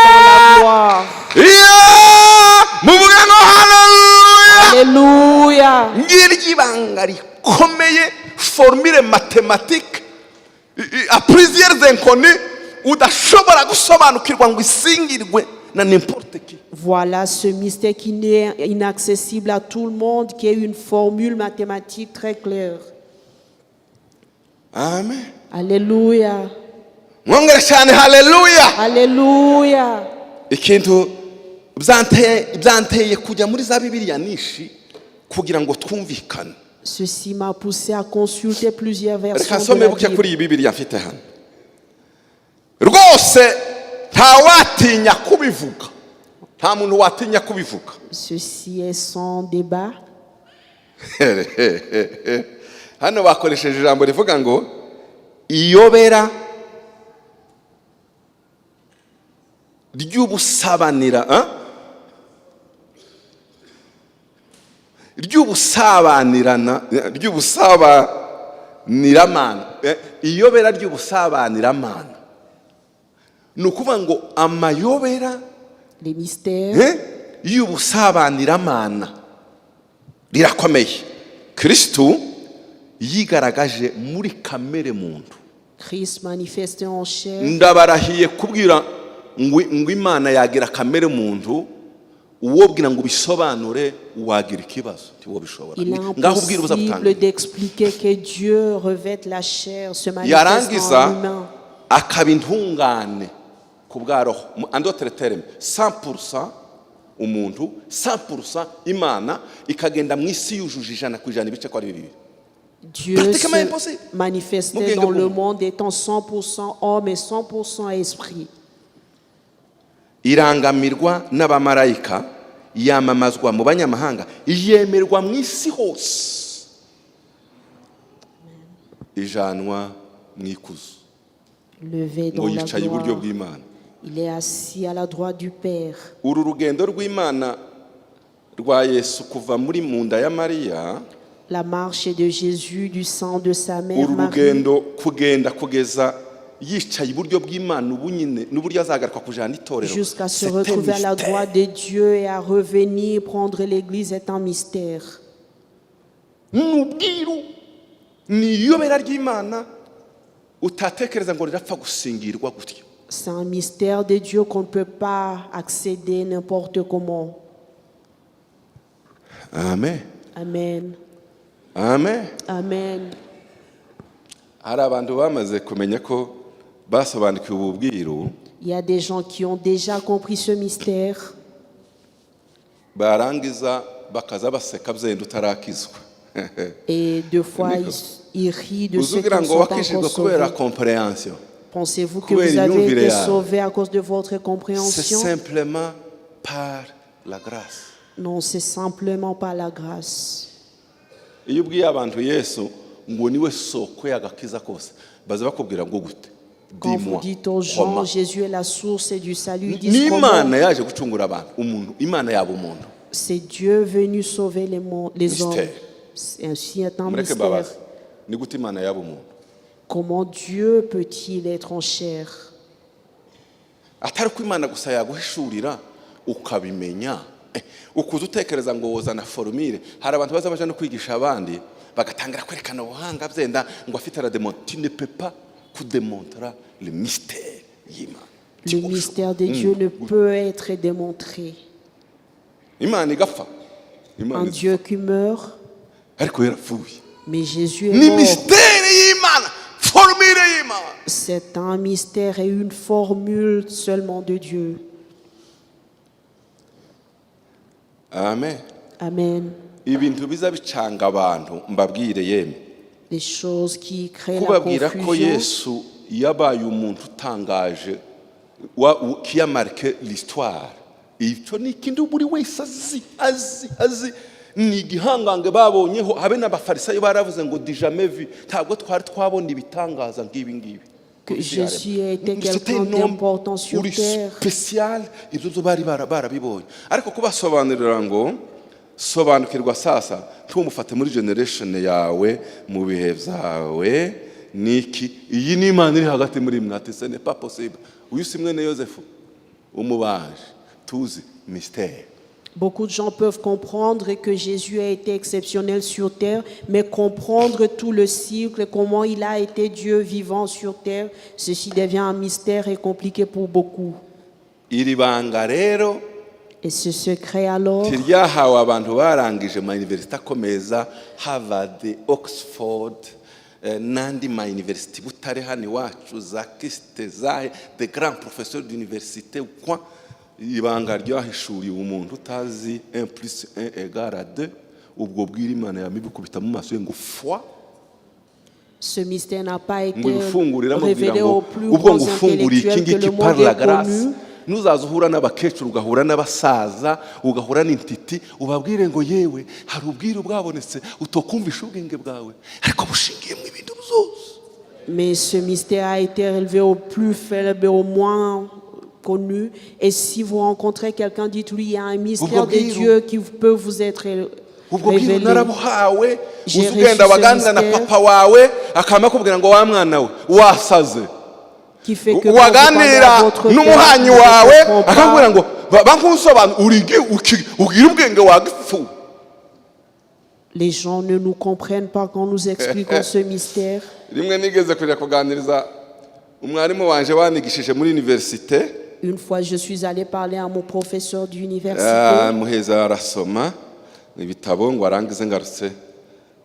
Speaker 2: dans la gloire.
Speaker 1: Iyo muvuge ngo haleluya.
Speaker 2: Alléluia.
Speaker 1: Ngiryo ibanga rikomeye, formule mathématique à plusieurs inconnues udashobora gusobanukirwa ngo isingirwe na n'importe qui.
Speaker 2: Voilà ce mystère qui n'est inaccessible à tout le monde, qui est une formule mathématique très claire.
Speaker 1: Amen.
Speaker 2: Alléluia.
Speaker 1: Mwongere cyane haleluya.
Speaker 2: Alléluia.
Speaker 1: Ikintu byanteye kujya muri za Bibiliya nyinshi kugira ngo twumvikane.
Speaker 2: Ceci m'a poussé à consulter plusieurs
Speaker 1: Reka
Speaker 2: versions de
Speaker 1: nsome
Speaker 2: la
Speaker 1: buke
Speaker 2: Bible.
Speaker 1: Kuri iyi Bibiliya mfite hano, rwose ntawatinya kubivuga, nta muntu watinya kubivuga.
Speaker 2: Ceci est sans débat.
Speaker 1: Hano bakoresheje ijambo rivuga ngo iyobera ry'ubusabanira, ah? Ry'ubusabanirana, ry'ubusabaniramana. Iyobera ry'ubusabaniramana, ni ukuvuga ngo amayobera
Speaker 2: Les mystères
Speaker 1: y'ubusabaniramana rirakomeye. Kristu yigaragaje muri kamere muntu.
Speaker 2: Christ manifesté en chair.
Speaker 1: Ndabarahiye kubwira ngo Imana yagira kamere muntu, uwobwira ngo ubisobanure wagira ikibazo, ntiwobishobora.
Speaker 2: Il est
Speaker 1: Ngaho ubwira ubuza
Speaker 2: impossible
Speaker 1: butangira.
Speaker 2: d'expliquer que Dieu revête la chair, se manifeste
Speaker 1: Yarangiza
Speaker 2: en humain.
Speaker 1: akaba intungane ku bwa roho. En d'autres termes, 100% umuntu, 100% Imana, ikagenda mu isi yujuje 100% ibice ko ari bibiri.
Speaker 2: Dieu
Speaker 1: Pratiquement
Speaker 2: se
Speaker 1: impossible.
Speaker 2: Manifestait
Speaker 1: Mubwenge
Speaker 2: dans le
Speaker 1: bw'umuntu.
Speaker 2: Monde étant 100% homme et 100% esprit.
Speaker 1: Irangamirwa n'abamarayika, yamamazwa mu banyamahanga, yemerwa mu isi hose, ijanwa mu ikuzo.
Speaker 2: Levé
Speaker 1: Ngo
Speaker 2: dans la
Speaker 1: yicaye iburyo
Speaker 2: gloire.
Speaker 1: bw'Imana.
Speaker 2: Il est assis à la droite du Père.
Speaker 1: Uru rugendo rw'Imana rwa Yesu kuva muri mu nda ya Mariya,
Speaker 2: La marche de Jésus du sang de sa mère
Speaker 1: uru
Speaker 2: Marie,
Speaker 1: rugendo kugenda kugeza yicaye iburyo bw'Imana ubu nyine, n'uburyo azagaruka kujana itorero,
Speaker 2: jusqu'à se
Speaker 1: c'est un
Speaker 2: retrouver à la
Speaker 1: mystère.
Speaker 2: Droite de Dieu et à revenir prendre l'Église est un mystère.
Speaker 1: Ni ubwiru, ni iyobera ry'Imana utatekereza ngo rirapfa gusingirwa gutyo.
Speaker 2: C'est un mystère de Dieu qu'on ne peut pas accéder n'importe comment.
Speaker 1: Amen.
Speaker 2: Amen.
Speaker 1: Amen.
Speaker 2: Amen.
Speaker 1: Hari abantu bamaze kumenya ko basobanukiwe ubu bwiru,
Speaker 2: Il y a des gens qui ont déjà compris ce mystère.
Speaker 1: Barangiza bakaza baseka byenda utarakizwa.
Speaker 2: Et deux fois,
Speaker 1: Niko.
Speaker 2: ils rient de ceux qui
Speaker 1: Uzugira
Speaker 2: ne
Speaker 1: ngo
Speaker 2: sont pas
Speaker 1: wakijijwe
Speaker 2: encore
Speaker 1: kubera
Speaker 2: sauvés.
Speaker 1: Compréhension,
Speaker 2: Pensez-vous que
Speaker 1: kubera
Speaker 2: vous avez
Speaker 1: imyumvire
Speaker 2: été
Speaker 1: yawe.
Speaker 2: sauvés à cause de votre
Speaker 1: C'est
Speaker 2: compréhension?
Speaker 1: simplement par la grâce.
Speaker 2: Non, c'est simplement par la grâce.
Speaker 1: Iyo ubwiye abantu Yesu ngo niwe soko y'agakiza kose, baza bakubwira ngo gute?
Speaker 2: Quand vous
Speaker 1: Dis-moi
Speaker 2: dites aux gens,
Speaker 1: comment.
Speaker 2: Jésus est la source du salut, ils disent comment?
Speaker 1: N'Imana yaje gucungura abantu, umuntu, Imana yaba umuntu.
Speaker 2: C'est Dieu venu sauver les hommes.
Speaker 1: Mystère.
Speaker 2: C'est ainsi est un
Speaker 1: Mureke
Speaker 2: mystère.
Speaker 1: mbabaze, ni gute Imana yaba umuntu?
Speaker 2: Comment Dieu peut-il être en chair?
Speaker 1: Atari ko Imana gusa yaguhishurira ukabimenya. Ukuza utekereza ngo wozana formule. Hari abantu baza baje no kwigisha abandi, bagatangira kwerekana ubuhanga byenda ngo afite aradémontre. Tu ne peux pas kudémontrer le mystère y'Imana.
Speaker 2: Le mystère de Dieu ne peut être démontré.
Speaker 1: Imana igapfa, Imana
Speaker 2: Un
Speaker 1: izapfa.
Speaker 2: Dieu qui meurt,
Speaker 1: Ariko yarapfuye.
Speaker 2: Mais Jésus est
Speaker 1: Ni
Speaker 2: mort.
Speaker 1: Mystère y'Imana, formule y'Imana.
Speaker 2: C'est un mystère et une formule seulement de Dieu.
Speaker 1: Amen.
Speaker 2: Amen.
Speaker 1: Ibintu biza bicanga abantu, mbabwire yemwe,
Speaker 2: Les choses qui créent la
Speaker 1: kubabwira ko
Speaker 2: confusion.
Speaker 1: Yesu yabaye umuntu utangaje qui a marqué l'histoire, icyo ni ikintu buri wese azi, azi, azi. Ni igihangange babonyeho, habe n'Abafarisayo baravuze ngo du jamais vu, ntabwo twari twabona ibitangaza nk'ibi ngibi.
Speaker 2: Que Jésus a été
Speaker 1: C'était
Speaker 2: quelqu'un
Speaker 1: un homme
Speaker 2: d'important sur
Speaker 1: uri
Speaker 2: terre.
Speaker 1: Spécial, ibyo byo bari barabibonye, ariko kubasobanurira ngo sobanukirwa sasa, ntumufate muri generation yawe, mu bihe byawe, niki iyi ni Imana iri hagati muri mwe. Ati ce n'est pas possible, uyu si mwene Yosefu umubaje tuzi, mystère.
Speaker 2: Beaucoup de gens peuvent comprendre que Jésus a été exceptionnel sur terre, mais comprendre tout le cycle, comment il a été Dieu vivant sur terre, ceci devient un mystère et compliqué pour beaucoup.
Speaker 1: Iri banga rero
Speaker 2: Et ce secret alors,
Speaker 1: ntiryahawe abantu barangije ma université akomeza, Harvard, Oxford, n'andi ma université, Butare hano iwacu, za KIST, za de grands professeurs d'université quoi. Ibanga ryahishuriwe umuntu utazi 1 plus 1 égale à 2. Ubwo bwira Imana yamibikubita mu maso ye ngo fwa,
Speaker 2: ce mystère n'a pas été
Speaker 1: ngo ibifungurire, amubwira
Speaker 2: révélé
Speaker 1: ngo
Speaker 2: aux plus
Speaker 1: ubwo
Speaker 2: grands
Speaker 1: ngo ufunguriye iki
Speaker 2: intellectuels que
Speaker 1: ngiki
Speaker 2: le
Speaker 1: par
Speaker 2: monde
Speaker 1: la
Speaker 2: ait
Speaker 1: grâce,
Speaker 2: connu.
Speaker 1: Nuzaza uhura n'abakecuru, ugahura n'abasaza, ugahura n'intiti, ubabwire ngo yewe, hari ubwiru bwabonetse utokumvisha ubwenge bwawe, ariko bushingiye mu ibintu byose.
Speaker 2: Mais ce mystère a été révélé au plus faible et au moins connu. Et si vous rencontrez quelqu'un, dites-lui, il y a un mystère de
Speaker 1: Ubwo bwiru.
Speaker 2: Dieu qui peut vous être
Speaker 1: Ubwo bwiru
Speaker 2: révélé.
Speaker 1: Narabuhawe.
Speaker 2: J'ai
Speaker 1: Uza ugenda
Speaker 2: reçu ce
Speaker 1: waganira na
Speaker 2: mystère.
Speaker 1: Papa wawe akaba akubwira ngo wa mwana we wasaze.
Speaker 2: Qui fait que quand vous parlez à
Speaker 1: Waganira
Speaker 2: votre père,
Speaker 1: n'umuhanyi
Speaker 2: il ne
Speaker 1: wawe
Speaker 2: comprend pas.
Speaker 1: akakubwira ngo bankusobanura urige ugira ubwenge wagifu.
Speaker 2: Les gens ne nous comprennent pas quand nous expliquons ce mystère.
Speaker 1: Rimwe nigeze kujya kuganiriza umwarimu wanje wanigishije muri université.
Speaker 2: Une fois, je suis allé parler à mon professeur d'université.
Speaker 1: Ah, muheza arasoma ibitabo ngo arangize ngarutse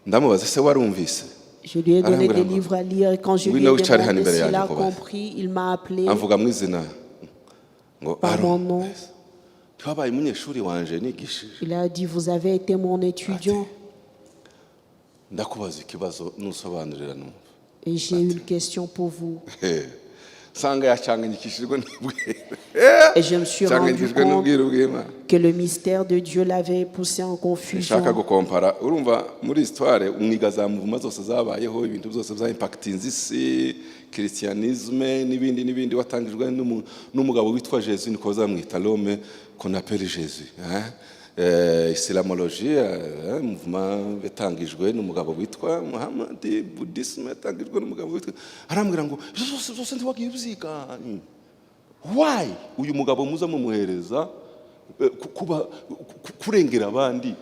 Speaker 1: ndamubaza ese warumvise.
Speaker 2: Je lui ai donné
Speaker 1: Arambwira
Speaker 2: des
Speaker 1: ngo,
Speaker 2: livres à lire et quand je lui ai
Speaker 1: "Ngwino wicare hano
Speaker 2: demandé
Speaker 1: imbere
Speaker 2: s'il
Speaker 1: yanjye
Speaker 2: a
Speaker 1: nkubaze."
Speaker 2: compris, il m'a appelé
Speaker 1: Amvuga mu izina ngo
Speaker 2: par
Speaker 1: Aaron,
Speaker 2: mon nom.
Speaker 1: ntiwabaye umunyeshuri wanje nigishije.
Speaker 2: Il a dit, vous avez été mon étudiant
Speaker 1: Ndakubaza ikibazo nusobanurira numva.
Speaker 2: Et j'ai une question pour vous.
Speaker 1: Nsanga yacanganyikishijwe n'ubwiru.
Speaker 2: Et je me suis rendu
Speaker 1: Canganyikishijwe
Speaker 2: compte
Speaker 1: n'ubwiru bw'Imana.
Speaker 2: Que le mystère de Dieu l'avait poussé en confusion.
Speaker 1: Nshaka gukompara urumva muri histoire umwiga za mouvement zose zabayeho ibintu byose bya impactinze isi christianisme n'ibindi n'ibindi watangijwe n'umugabo witwa Jésus niko bazamwita l'homme qu'on appelle Jésus, hein? Islamologie mouvement yatangijwe n'umugabo witwa Muhammad, bouddhisme yatangijwe n'umugabo witwa arambwira ngo ibyo byose byose ntiwagiye ubyiga. Why uyu mugabo muza mumuhereza kuba kurengera abandi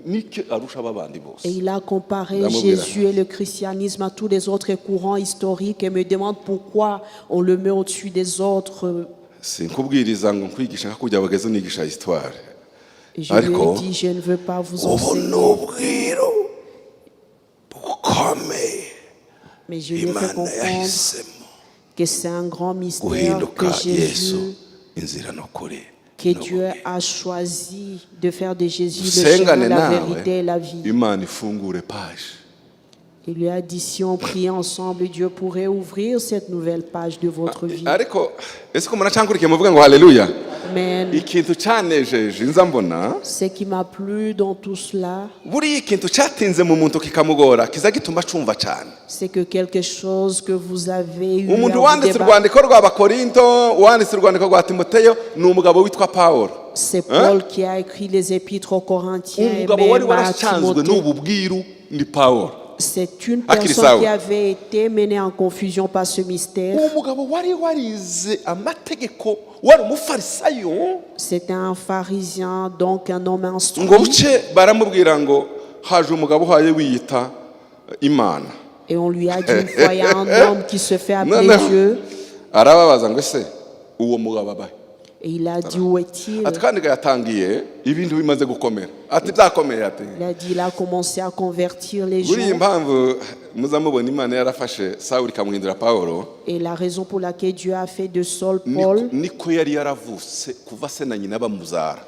Speaker 1: niki arusha aba bandi bose.
Speaker 2: Et il a comparé
Speaker 1: Ndamubwira.
Speaker 2: Jésus et le christianisme à tous les autres courants historiques et me demande pourquoi on le met au-dessus des autres.
Speaker 1: Sinkubwiriza ngo nkwigisha nka kujya bageze unigisha histoire.
Speaker 2: Et je lui ai
Speaker 1: Ariko,
Speaker 2: dit, je ne veux pas vous
Speaker 1: ubu
Speaker 2: enseigner.
Speaker 1: Ni ubwiru bukomeye
Speaker 2: Mais je lui ai fait
Speaker 1: Imana
Speaker 2: comprendre
Speaker 1: yahisemo
Speaker 2: que c'est un grand mystère
Speaker 1: guhinduka
Speaker 2: que
Speaker 1: Yesu
Speaker 2: Jésus,
Speaker 1: inzira n'ukuri
Speaker 2: que Dieu a choisi de faire de Jésus le
Speaker 1: usengane
Speaker 2: chemin, la
Speaker 1: nawe
Speaker 2: vérité et la vie.
Speaker 1: Imana ifungure page.
Speaker 2: Il lui a dit, si on prie ensemble, Dieu pourrait ouvrir cette nouvelle page de votre vie.
Speaker 1: Ariko ese ko muracankurikiye muvuga ngo haleluya.
Speaker 2: Amen.
Speaker 1: Ikintu cyanejeje nza mbona
Speaker 2: Ce qui m'a plu dans tout cela,
Speaker 1: buriya ikintu cyatinze mu muntu kikamugora kiza gituma acumva cyane.
Speaker 2: C'est que quelque chose que vous avez eu à
Speaker 1: Umuntu
Speaker 2: vous
Speaker 1: wanditse
Speaker 2: débattre,
Speaker 1: urwandiko rw'Abakorinto wanditse urwandiko rwa Timoteyo ni umugabo witwa Paul.
Speaker 2: C'est Paul qui a écrit les épîtres aux Corinthiens et
Speaker 1: Umugabo wari
Speaker 2: même à
Speaker 1: waracanzwe
Speaker 2: Timothée.
Speaker 1: n'ubu bwiru ni Paul.
Speaker 2: C'est une
Speaker 1: Akiri
Speaker 2: personne
Speaker 1: sawa.
Speaker 2: Qui avait été menée en confusion par ce mystère.
Speaker 1: Uwo mugabo wari warize amategeko wari umufarisayo.
Speaker 2: C'était un pharisien, donc un homme instruit.
Speaker 1: Ngo buce baramubwira ngo haje umugabo uhaye wiyita Imana.
Speaker 2: Et on lui a dit une fois, il y a un homme qui se fait appeler
Speaker 1: Noneho
Speaker 2: Dieu.
Speaker 1: Arababaza ngo ese uwo mugabo abahe.
Speaker 2: Et il a dit, où est-il?
Speaker 1: Ati kandi yatangiye ibintu bimaze gukomera ati byakomeye ati.
Speaker 2: Il a dit, il a commencé à convertir les
Speaker 1: Buriya
Speaker 2: gens.
Speaker 1: Impamvu muzamubona Imana yarafashe Sawuli ikamuhindura Pawulo
Speaker 2: Et la raison pour laquelle Dieu a fait de Saul
Speaker 1: niko,
Speaker 2: Paul,
Speaker 1: niko yari yaravutse kuva se na nyina bamuzara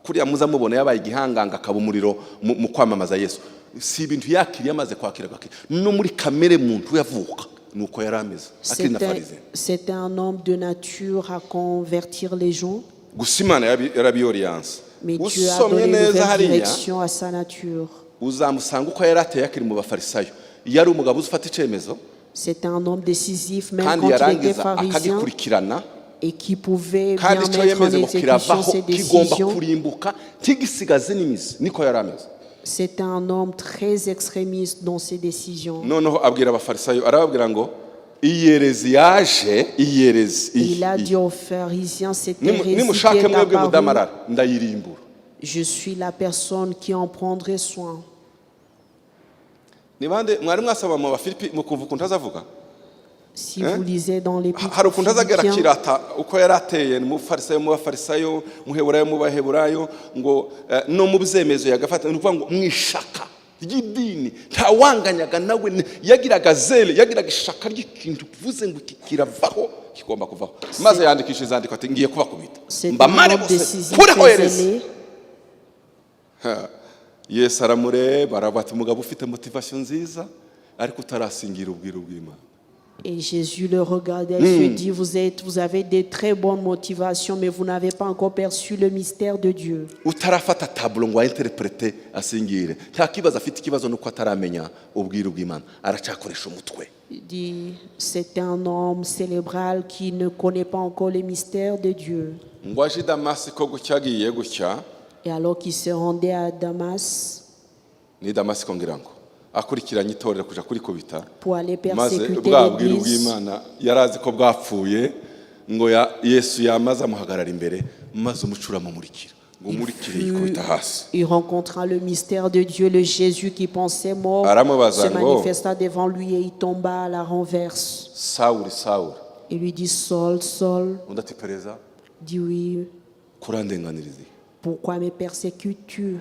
Speaker 1: kuriya muzamubona yabaye igihanganga akaba umuriro mu kwamamaza Yesu si ibintu yakiriye amaze kwakira kwakira no muri kamere muntu yavuka nuko yari ameze akiri na
Speaker 2: c'était
Speaker 1: pharisien.
Speaker 2: C'était un homme de nature à convertir les gens.
Speaker 1: Gusa Imana yarabiyoriyanse.
Speaker 2: Mais Dieu a
Speaker 1: Usomye
Speaker 2: donné une
Speaker 1: neza
Speaker 2: nouvelle
Speaker 1: hariya
Speaker 2: direction à sa nature.
Speaker 1: Uzamusanga uko yari ateye akiri mu bafarisayo yari umugabo uzi ufata icyemezo
Speaker 2: C'était un homme décisif, même
Speaker 1: kandi
Speaker 2: quand il était
Speaker 1: yarangiza
Speaker 2: pharisien,
Speaker 1: akagikurikirana
Speaker 2: et qui pouvait
Speaker 1: kandi
Speaker 2: bien
Speaker 1: icyo
Speaker 2: mettre en
Speaker 1: yemeze ngo
Speaker 2: exécution
Speaker 1: kiravaho
Speaker 2: ses
Speaker 1: kigomba
Speaker 2: décisions.
Speaker 1: Kurimbuka ntigisigaze n'imizi niko yari ameze.
Speaker 2: C'était un homme très extrémiste dans ses décisions.
Speaker 1: Noneho abwira abafarisayo arababwira ngo iyerezi yaje iyerezi
Speaker 2: Et il a
Speaker 1: iyi,
Speaker 2: dit aux pharisiens, cette
Speaker 1: iyi.
Speaker 2: hérésie qui
Speaker 1: Nimushake
Speaker 2: est
Speaker 1: mwebwe
Speaker 2: apparue,
Speaker 1: mudamarara ndayirimbura.
Speaker 2: Je suis la personne qui en prendrait soin.
Speaker 1: Ni bande mwari mwasaba mu Bafilipi mukumva ukuntu azavuga.
Speaker 2: Si vous lisez dans l'épître
Speaker 1: Hari
Speaker 2: aux
Speaker 1: ukuntu azagera
Speaker 2: Philippiens,
Speaker 1: akirata uko yari ateye ni mu Bafarisayo mu Bafarisayo muheburayo mu Baheburayo ngo no mu byemezo yagafata ni ukuvuga ngo mu ishaka ry'idini ntawanganyaga nawe yagiraga zèle yagiraga ishaka ry'ikintu uvuze ngo iki kiravaho kigomba kuvaho maze yandikisha izandiko ati ngiye kubakubita
Speaker 2: c'est un
Speaker 1: mbamare
Speaker 2: homme
Speaker 1: bose
Speaker 2: décisif,
Speaker 1: kureho
Speaker 2: très
Speaker 1: herezi.
Speaker 2: zélé.
Speaker 1: Yesu aramureba aravuga ati umugabo ufite motivation nziza ariko utarasingira ubwiru bw'Imana.
Speaker 2: Et Jésus le regardait et se dit, vous avez des très bonnes motivations, mais vous n'avez pas encore perçu le mystère de Dieu.
Speaker 1: Utarafata tableau ngo ayinterprete asingire nta kibazo afite ikibazo nuko ataramenya ubwiru bw'Imana aracyakoresha umutwe.
Speaker 2: Il dit, c'est un homme cérébral qui ne connaît pas encore les mystères de Dieu.
Speaker 1: Ngo aje i Damasiko gutya agiye gutya.
Speaker 2: Et alors qu'il se rendait à Damas
Speaker 1: Ni Damasiko ngira ngo akurikiranye itorero kuja kurikubita
Speaker 2: pour aller
Speaker 1: maze
Speaker 2: persécuter
Speaker 1: bwa bwiru
Speaker 2: l'Église,
Speaker 1: bw'Imana yari azi ko bwapfuye ngo Yesu yamaze amuhagarara imbere maze umuco uramumurikira ngo umurikire yikubita hasi.
Speaker 2: Il rencontra le mystère de Dieu, le Jésus qui pensait mort
Speaker 1: Aramubaza
Speaker 2: se
Speaker 1: ngo,
Speaker 2: manifesta devant lui et il tomba à la renverse.
Speaker 1: Sawuli Sawuli.
Speaker 2: Il lui dit, Saul, Saul,
Speaker 1: Undi ati pereza.
Speaker 2: Dis oui,
Speaker 1: Kurandenganiriza iki?
Speaker 2: Pourquoi me persécutes-tu?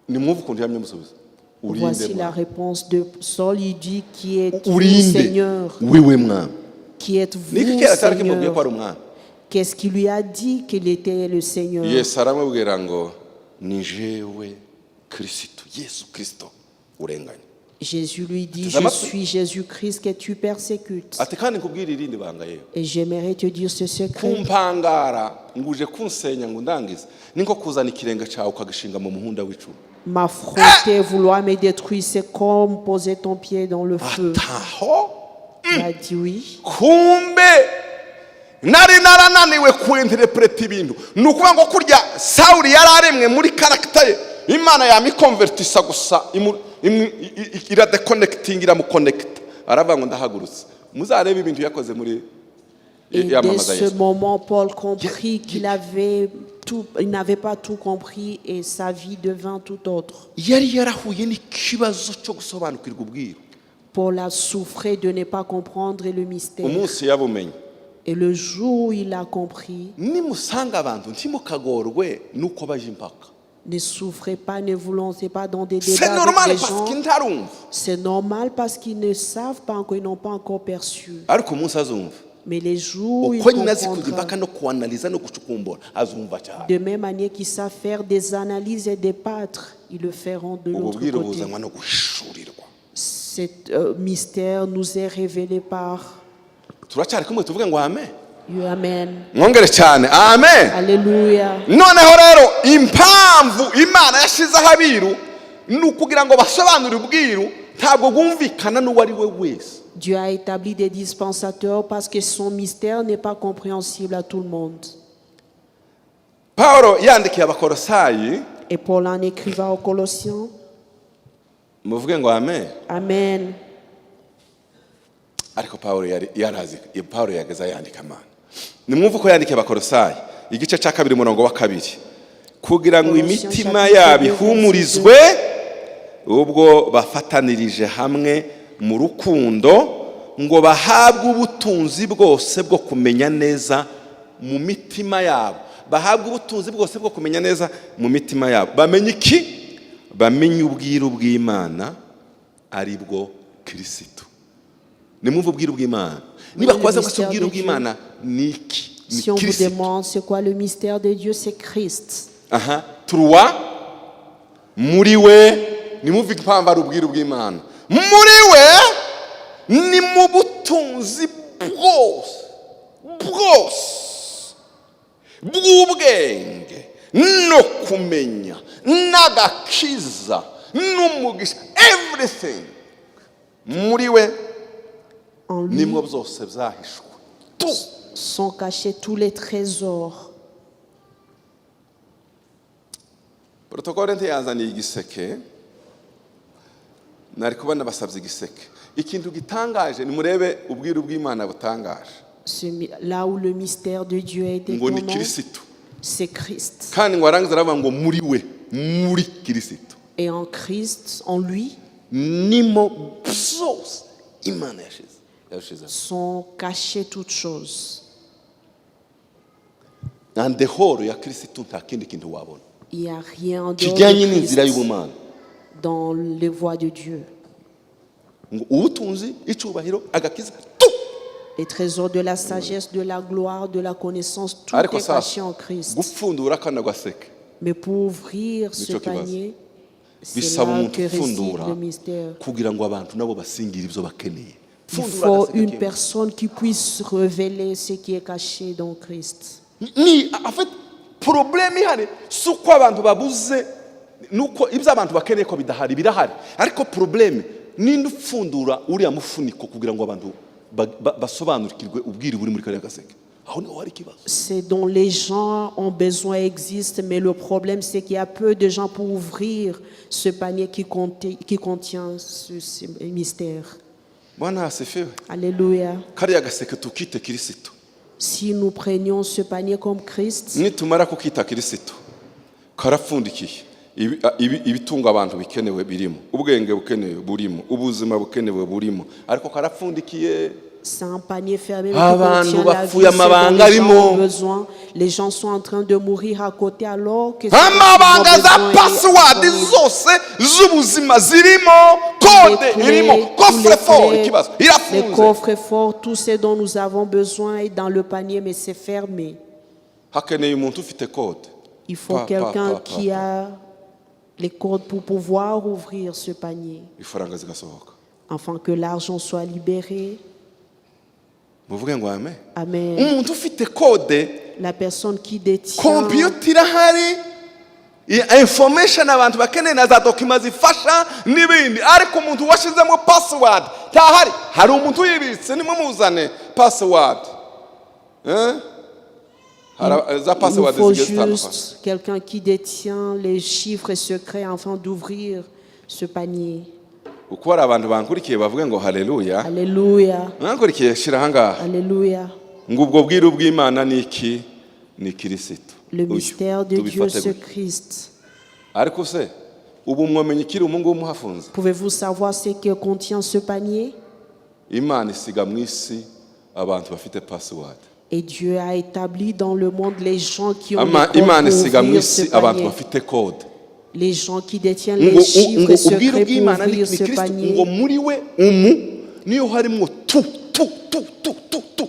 Speaker 1: Nimwumve ukuntu yamye amusubiza. Urinde
Speaker 2: Voici la
Speaker 1: mwami?
Speaker 2: Réponse de Saul. Il dit, qui êtes-vous,
Speaker 1: Urinde
Speaker 2: Seigneur?
Speaker 1: Wewe mwami?
Speaker 2: Qui êtes-vous,
Speaker 1: Niki kera cyari kimubwiye ko
Speaker 2: Seigneur?
Speaker 1: ari umwami?
Speaker 2: Qu'est-ce qui lui a dit qu'il était le Seigneur?
Speaker 1: Yesu aramubwira ngo ni jewe Kirisitu Yesu Kirisito urenganya.
Speaker 2: Jésus lui dit,
Speaker 1: Ça
Speaker 2: je
Speaker 1: m'a-
Speaker 2: suis Jésus-Christ que tu persécutes.
Speaker 1: Ati kandi nkubwire irindi banga yewe.
Speaker 2: Et j'aimerais te dire ce secret.
Speaker 1: Kumpangara ngo uje kunsenya ngo undangize ni nko kuzana ikirenge cyawe ukagishinga mu muhunda w'icumu.
Speaker 2: M'affronter, vouloir me détruire, c'est comme poser ton pied dans le feu.
Speaker 1: Ataho.
Speaker 2: Il a dit oui.
Speaker 1: Kumbe nari narananiwe kuinterpreta ibintu ni ukuvuga ngo kurya Sawuri yari aremwe muri caractère ye Imana yamikonvertisa gusa iradeconnectinga iramuconnecta aravuga ngo ndahagurutse muzarebe ibintu yakoze muri
Speaker 2: Et dès
Speaker 1: yamamaza
Speaker 2: ce
Speaker 1: Yesu.
Speaker 2: Moment, Paul comprit qu'il avait tout, il n'avait pas tout compris et sa vie devint tout autre.
Speaker 1: Yari yarahuye n'ikibazo cyo gusobanukirwa ubwiru.
Speaker 2: Paul a souffert de ne pas comprendre le mystère.
Speaker 1: Umunsi yabumenye
Speaker 2: Et le jour où il a compris,
Speaker 1: nimusanga abantu ntimukagorwe nuko baje impaka.
Speaker 2: Ne souffrez pas, ne vous lancez pas dans des
Speaker 1: C'est
Speaker 2: débats avec
Speaker 1: normal
Speaker 2: les
Speaker 1: parce
Speaker 2: gens.
Speaker 1: que ntarumva.
Speaker 2: C'est normal parce qu'ils ne savent pas encore, ils n'ont pas encore perçu.
Speaker 1: Ariko umunsi azumva
Speaker 2: Mais les jours où ils
Speaker 1: uko nyine azi kujya
Speaker 2: comprendront,
Speaker 1: impaka no kuanaliza no gucukumbura azumva cyane.
Speaker 2: De même manière qu'ils savent faire des analyses et débattre, ils le feront de
Speaker 1: Ubu
Speaker 2: l'autre
Speaker 1: bwiru
Speaker 2: côté.
Speaker 1: buzanwa no guhishurirwa.
Speaker 2: Cet mystère nous est révélé par
Speaker 1: Turacyari kumwe tuvuge ngo amen.
Speaker 2: Dieu. Amen.
Speaker 1: Mwongere cyane amen.
Speaker 2: Alléluia.
Speaker 1: Noneho rero impamvu Imana yashyizeho abiru ni ukugira ngo basobanure ubwiru ntabwo bwumvikana n'uwo ari we wese.
Speaker 2: Dieu a établi des dispensateurs parce que son mystère n'est pas compréhensible à tout le monde.
Speaker 1: Paul yandikiye Abakorosayi.
Speaker 2: Et Paul en écrivant aux Colossiens,
Speaker 1: Muvuge ngo amen.
Speaker 2: Amen.
Speaker 1: Ariko Paul yari yarazi Paul yageze yandika amana nimwumve uko yandikiye Abakorosayi igice cya kabiri umurongo wa kabiri kugira ngo
Speaker 2: Colossiens
Speaker 1: imitima
Speaker 2: chapitre
Speaker 1: yabo
Speaker 2: 2,
Speaker 1: ihumurizwe ubwo bafatanirije hamwe mu rukundo ngo bahabwe ubutunzi bwose bwo kumenya neza mu mitima yabo bahabwe ubutunzi bwose bwo kumenya neza mu mitima yabo bamenye iki bamenye ubwiru bw'Imana ari bwo Kirisitu. Nimwumve ubwiru bw'Imana niba kubaza ko se ubwiru bw'Imana ni iki ni
Speaker 2: Si on vous
Speaker 1: Kirisitu.
Speaker 2: Demande c'est quoi le mystère de Dieu, c'est Christ.
Speaker 1: Aha turuwa muri we nimwumve impamvu ari ubwiru bw'Imana muri we ni mu butunzi bwose bwose bw'ubwenge no kumenya n'agakiza n'umugisha everything muri we
Speaker 2: En lui
Speaker 1: nimwo byose byahishwe tu
Speaker 2: sont cachés tous les trésors.
Speaker 1: Protokole ntiyazaniye igiseke nari kubona basabye igiseke ikintu gitangaje nimurebe ubwiru bw'Imana butangaje.
Speaker 2: Là où le mystère de Dieu est
Speaker 1: Ngo ni
Speaker 2: étonnant,
Speaker 1: Kirisitu
Speaker 2: c'est Christ.
Speaker 1: Kandi ngo arangiza aravuga ngo muri we muri Kirisitu
Speaker 2: Et en Christ, en lui,
Speaker 1: nimo byose Imana yashize yashize
Speaker 2: sont cachées toutes choses.
Speaker 1: En dehors ya Kirisitu nta kindi kintu wabona
Speaker 2: Il n'y a rien en dehors
Speaker 1: kijyanye
Speaker 2: de
Speaker 1: n'inzira
Speaker 2: Christ
Speaker 1: y'ubumana.
Speaker 2: Dans les voies de Dieu.
Speaker 1: Ngo ubutunzi icyubahiro agakiza tu
Speaker 2: Les trésors de la sagesse, de la gloire, de la connaissance, tout
Speaker 1: Ariko
Speaker 2: est
Speaker 1: sasa
Speaker 2: caché en Christ.
Speaker 1: Gupfundura kano gaseke
Speaker 2: Mais pour ouvrir ce
Speaker 1: Nicyo kibazo.
Speaker 2: Panier, c'est
Speaker 1: bisaba
Speaker 2: là
Speaker 1: umuntu
Speaker 2: que réside
Speaker 1: upfundura
Speaker 2: le mystère.
Speaker 1: Kugira ngo abantu nabo basingire ibyo bakeneye.
Speaker 2: Il
Speaker 1: Pfundura
Speaker 2: faut
Speaker 1: agaseke
Speaker 2: une
Speaker 1: kewe.
Speaker 2: Personne qui puisse révéler ce qui est caché dans Christ.
Speaker 1: Ni en fait problème ihari si uko abantu babuze nuko ibyo abantu bakeneye ko bidahari birahari ariko problème ninde upfundura uriya mufuniko kugira ngo abantu basobanukirwe ubwiru buri muri kariya gaseke aho niho hari ikibazo.
Speaker 2: Ce dont les gens ont besoin existe, mais le problème, c'est qu'il y a peu de gens pour ouvrir ce panier qui contient ce mystère.
Speaker 1: Bwana asifiwe.
Speaker 2: Alléluia.
Speaker 1: Kariya gaseke tukite Kirisito.
Speaker 2: Si nous prenions ce panier comme Christ,
Speaker 1: Nitumara kukita Kirisito karapfundikiye ibitunga abantu bikenewe birimo ubwenge bukenewe burimo ubuzima bukenewe burimo ariko karapfundikiye.
Speaker 2: C'est un panier fermé mais qui
Speaker 1: Abantu
Speaker 2: contient la vie,
Speaker 1: bapfuye
Speaker 2: ce dont
Speaker 1: amabanga
Speaker 2: les gens
Speaker 1: arimo.
Speaker 2: ont besoin. Les gens sont en train de mourir à côté alors que ce dont ils ont
Speaker 1: Amabanga za
Speaker 2: besoin est
Speaker 1: password
Speaker 2: disponible.
Speaker 1: Zose z'ubuzima zirimo code
Speaker 2: Les clés,
Speaker 1: irimo
Speaker 2: tous les
Speaker 1: coffre-fort
Speaker 2: clés,
Speaker 1: ikibazo
Speaker 2: les
Speaker 1: irafunze.
Speaker 2: Coffres forts, tout ce dont nous avons besoin est dans le panier, mais c'est fermé.
Speaker 1: Hakeneye umuntu ufite code.
Speaker 2: Il faut
Speaker 1: Pa, pa,
Speaker 2: quelqu'un
Speaker 1: pa, pa,
Speaker 2: qui
Speaker 1: pa.
Speaker 2: A les codes pour pouvoir ouvrir ce panier,
Speaker 1: Ifaranga zigasohoka.
Speaker 2: Afin que l'argent soit libéré.
Speaker 1: Muvuge ngo amen.
Speaker 2: Amen.
Speaker 1: Umuntu ufite code.
Speaker 2: La personne qui détient
Speaker 1: Kompiyuta irahari information abantu bakeneye na za documents zifasha n'ibindi ariko umuntu washyizemo password ntahari hari umuntu uyibitse nimumuzane password. Eh? Hari za
Speaker 2: Il nous
Speaker 1: password
Speaker 2: faut
Speaker 1: zigiye zitandukanye.
Speaker 2: Juste quelqu'un qui détient les chiffres secrets afin d'ouvrir ce panier.
Speaker 1: Uko hari abantu bankurikiye bavuge ngo haleluya.
Speaker 2: Alléluia.
Speaker 1: Mwankurikiye shyira ahangaha.
Speaker 2: Alléluia.
Speaker 1: Ngo ubwo bwiru bw'Imana ni iki ni Kirisito.
Speaker 2: Le
Speaker 1: Uyu,
Speaker 2: mystère de Dieu,
Speaker 1: tubifate
Speaker 2: ce
Speaker 1: gutya.
Speaker 2: Christ.
Speaker 1: Ariko se ubu mwamenye ikiri umu ngumu hafunze?
Speaker 2: Pouvez-vous savoir ce que contient ce panier?
Speaker 1: Imana isiga mu isi abantu bafite password.
Speaker 2: Et Dieu a établi dans le monde les gens qui ont les
Speaker 1: Ama-
Speaker 2: codes
Speaker 1: Imana
Speaker 2: pour
Speaker 1: isiga mu
Speaker 2: ouvrir ce
Speaker 1: isi abantu
Speaker 2: panier.
Speaker 1: Bafite code.
Speaker 2: Les gens qui détiennent
Speaker 1: Ngo
Speaker 2: les chiffres
Speaker 1: ngo ubwiru
Speaker 2: secrets pour
Speaker 1: bw'Imana ni
Speaker 2: ouvrir
Speaker 1: ni
Speaker 2: ce
Speaker 1: Kristo
Speaker 2: panier.
Speaker 1: ngo muri we umu niyo harimo tu tu tu tu tu tu.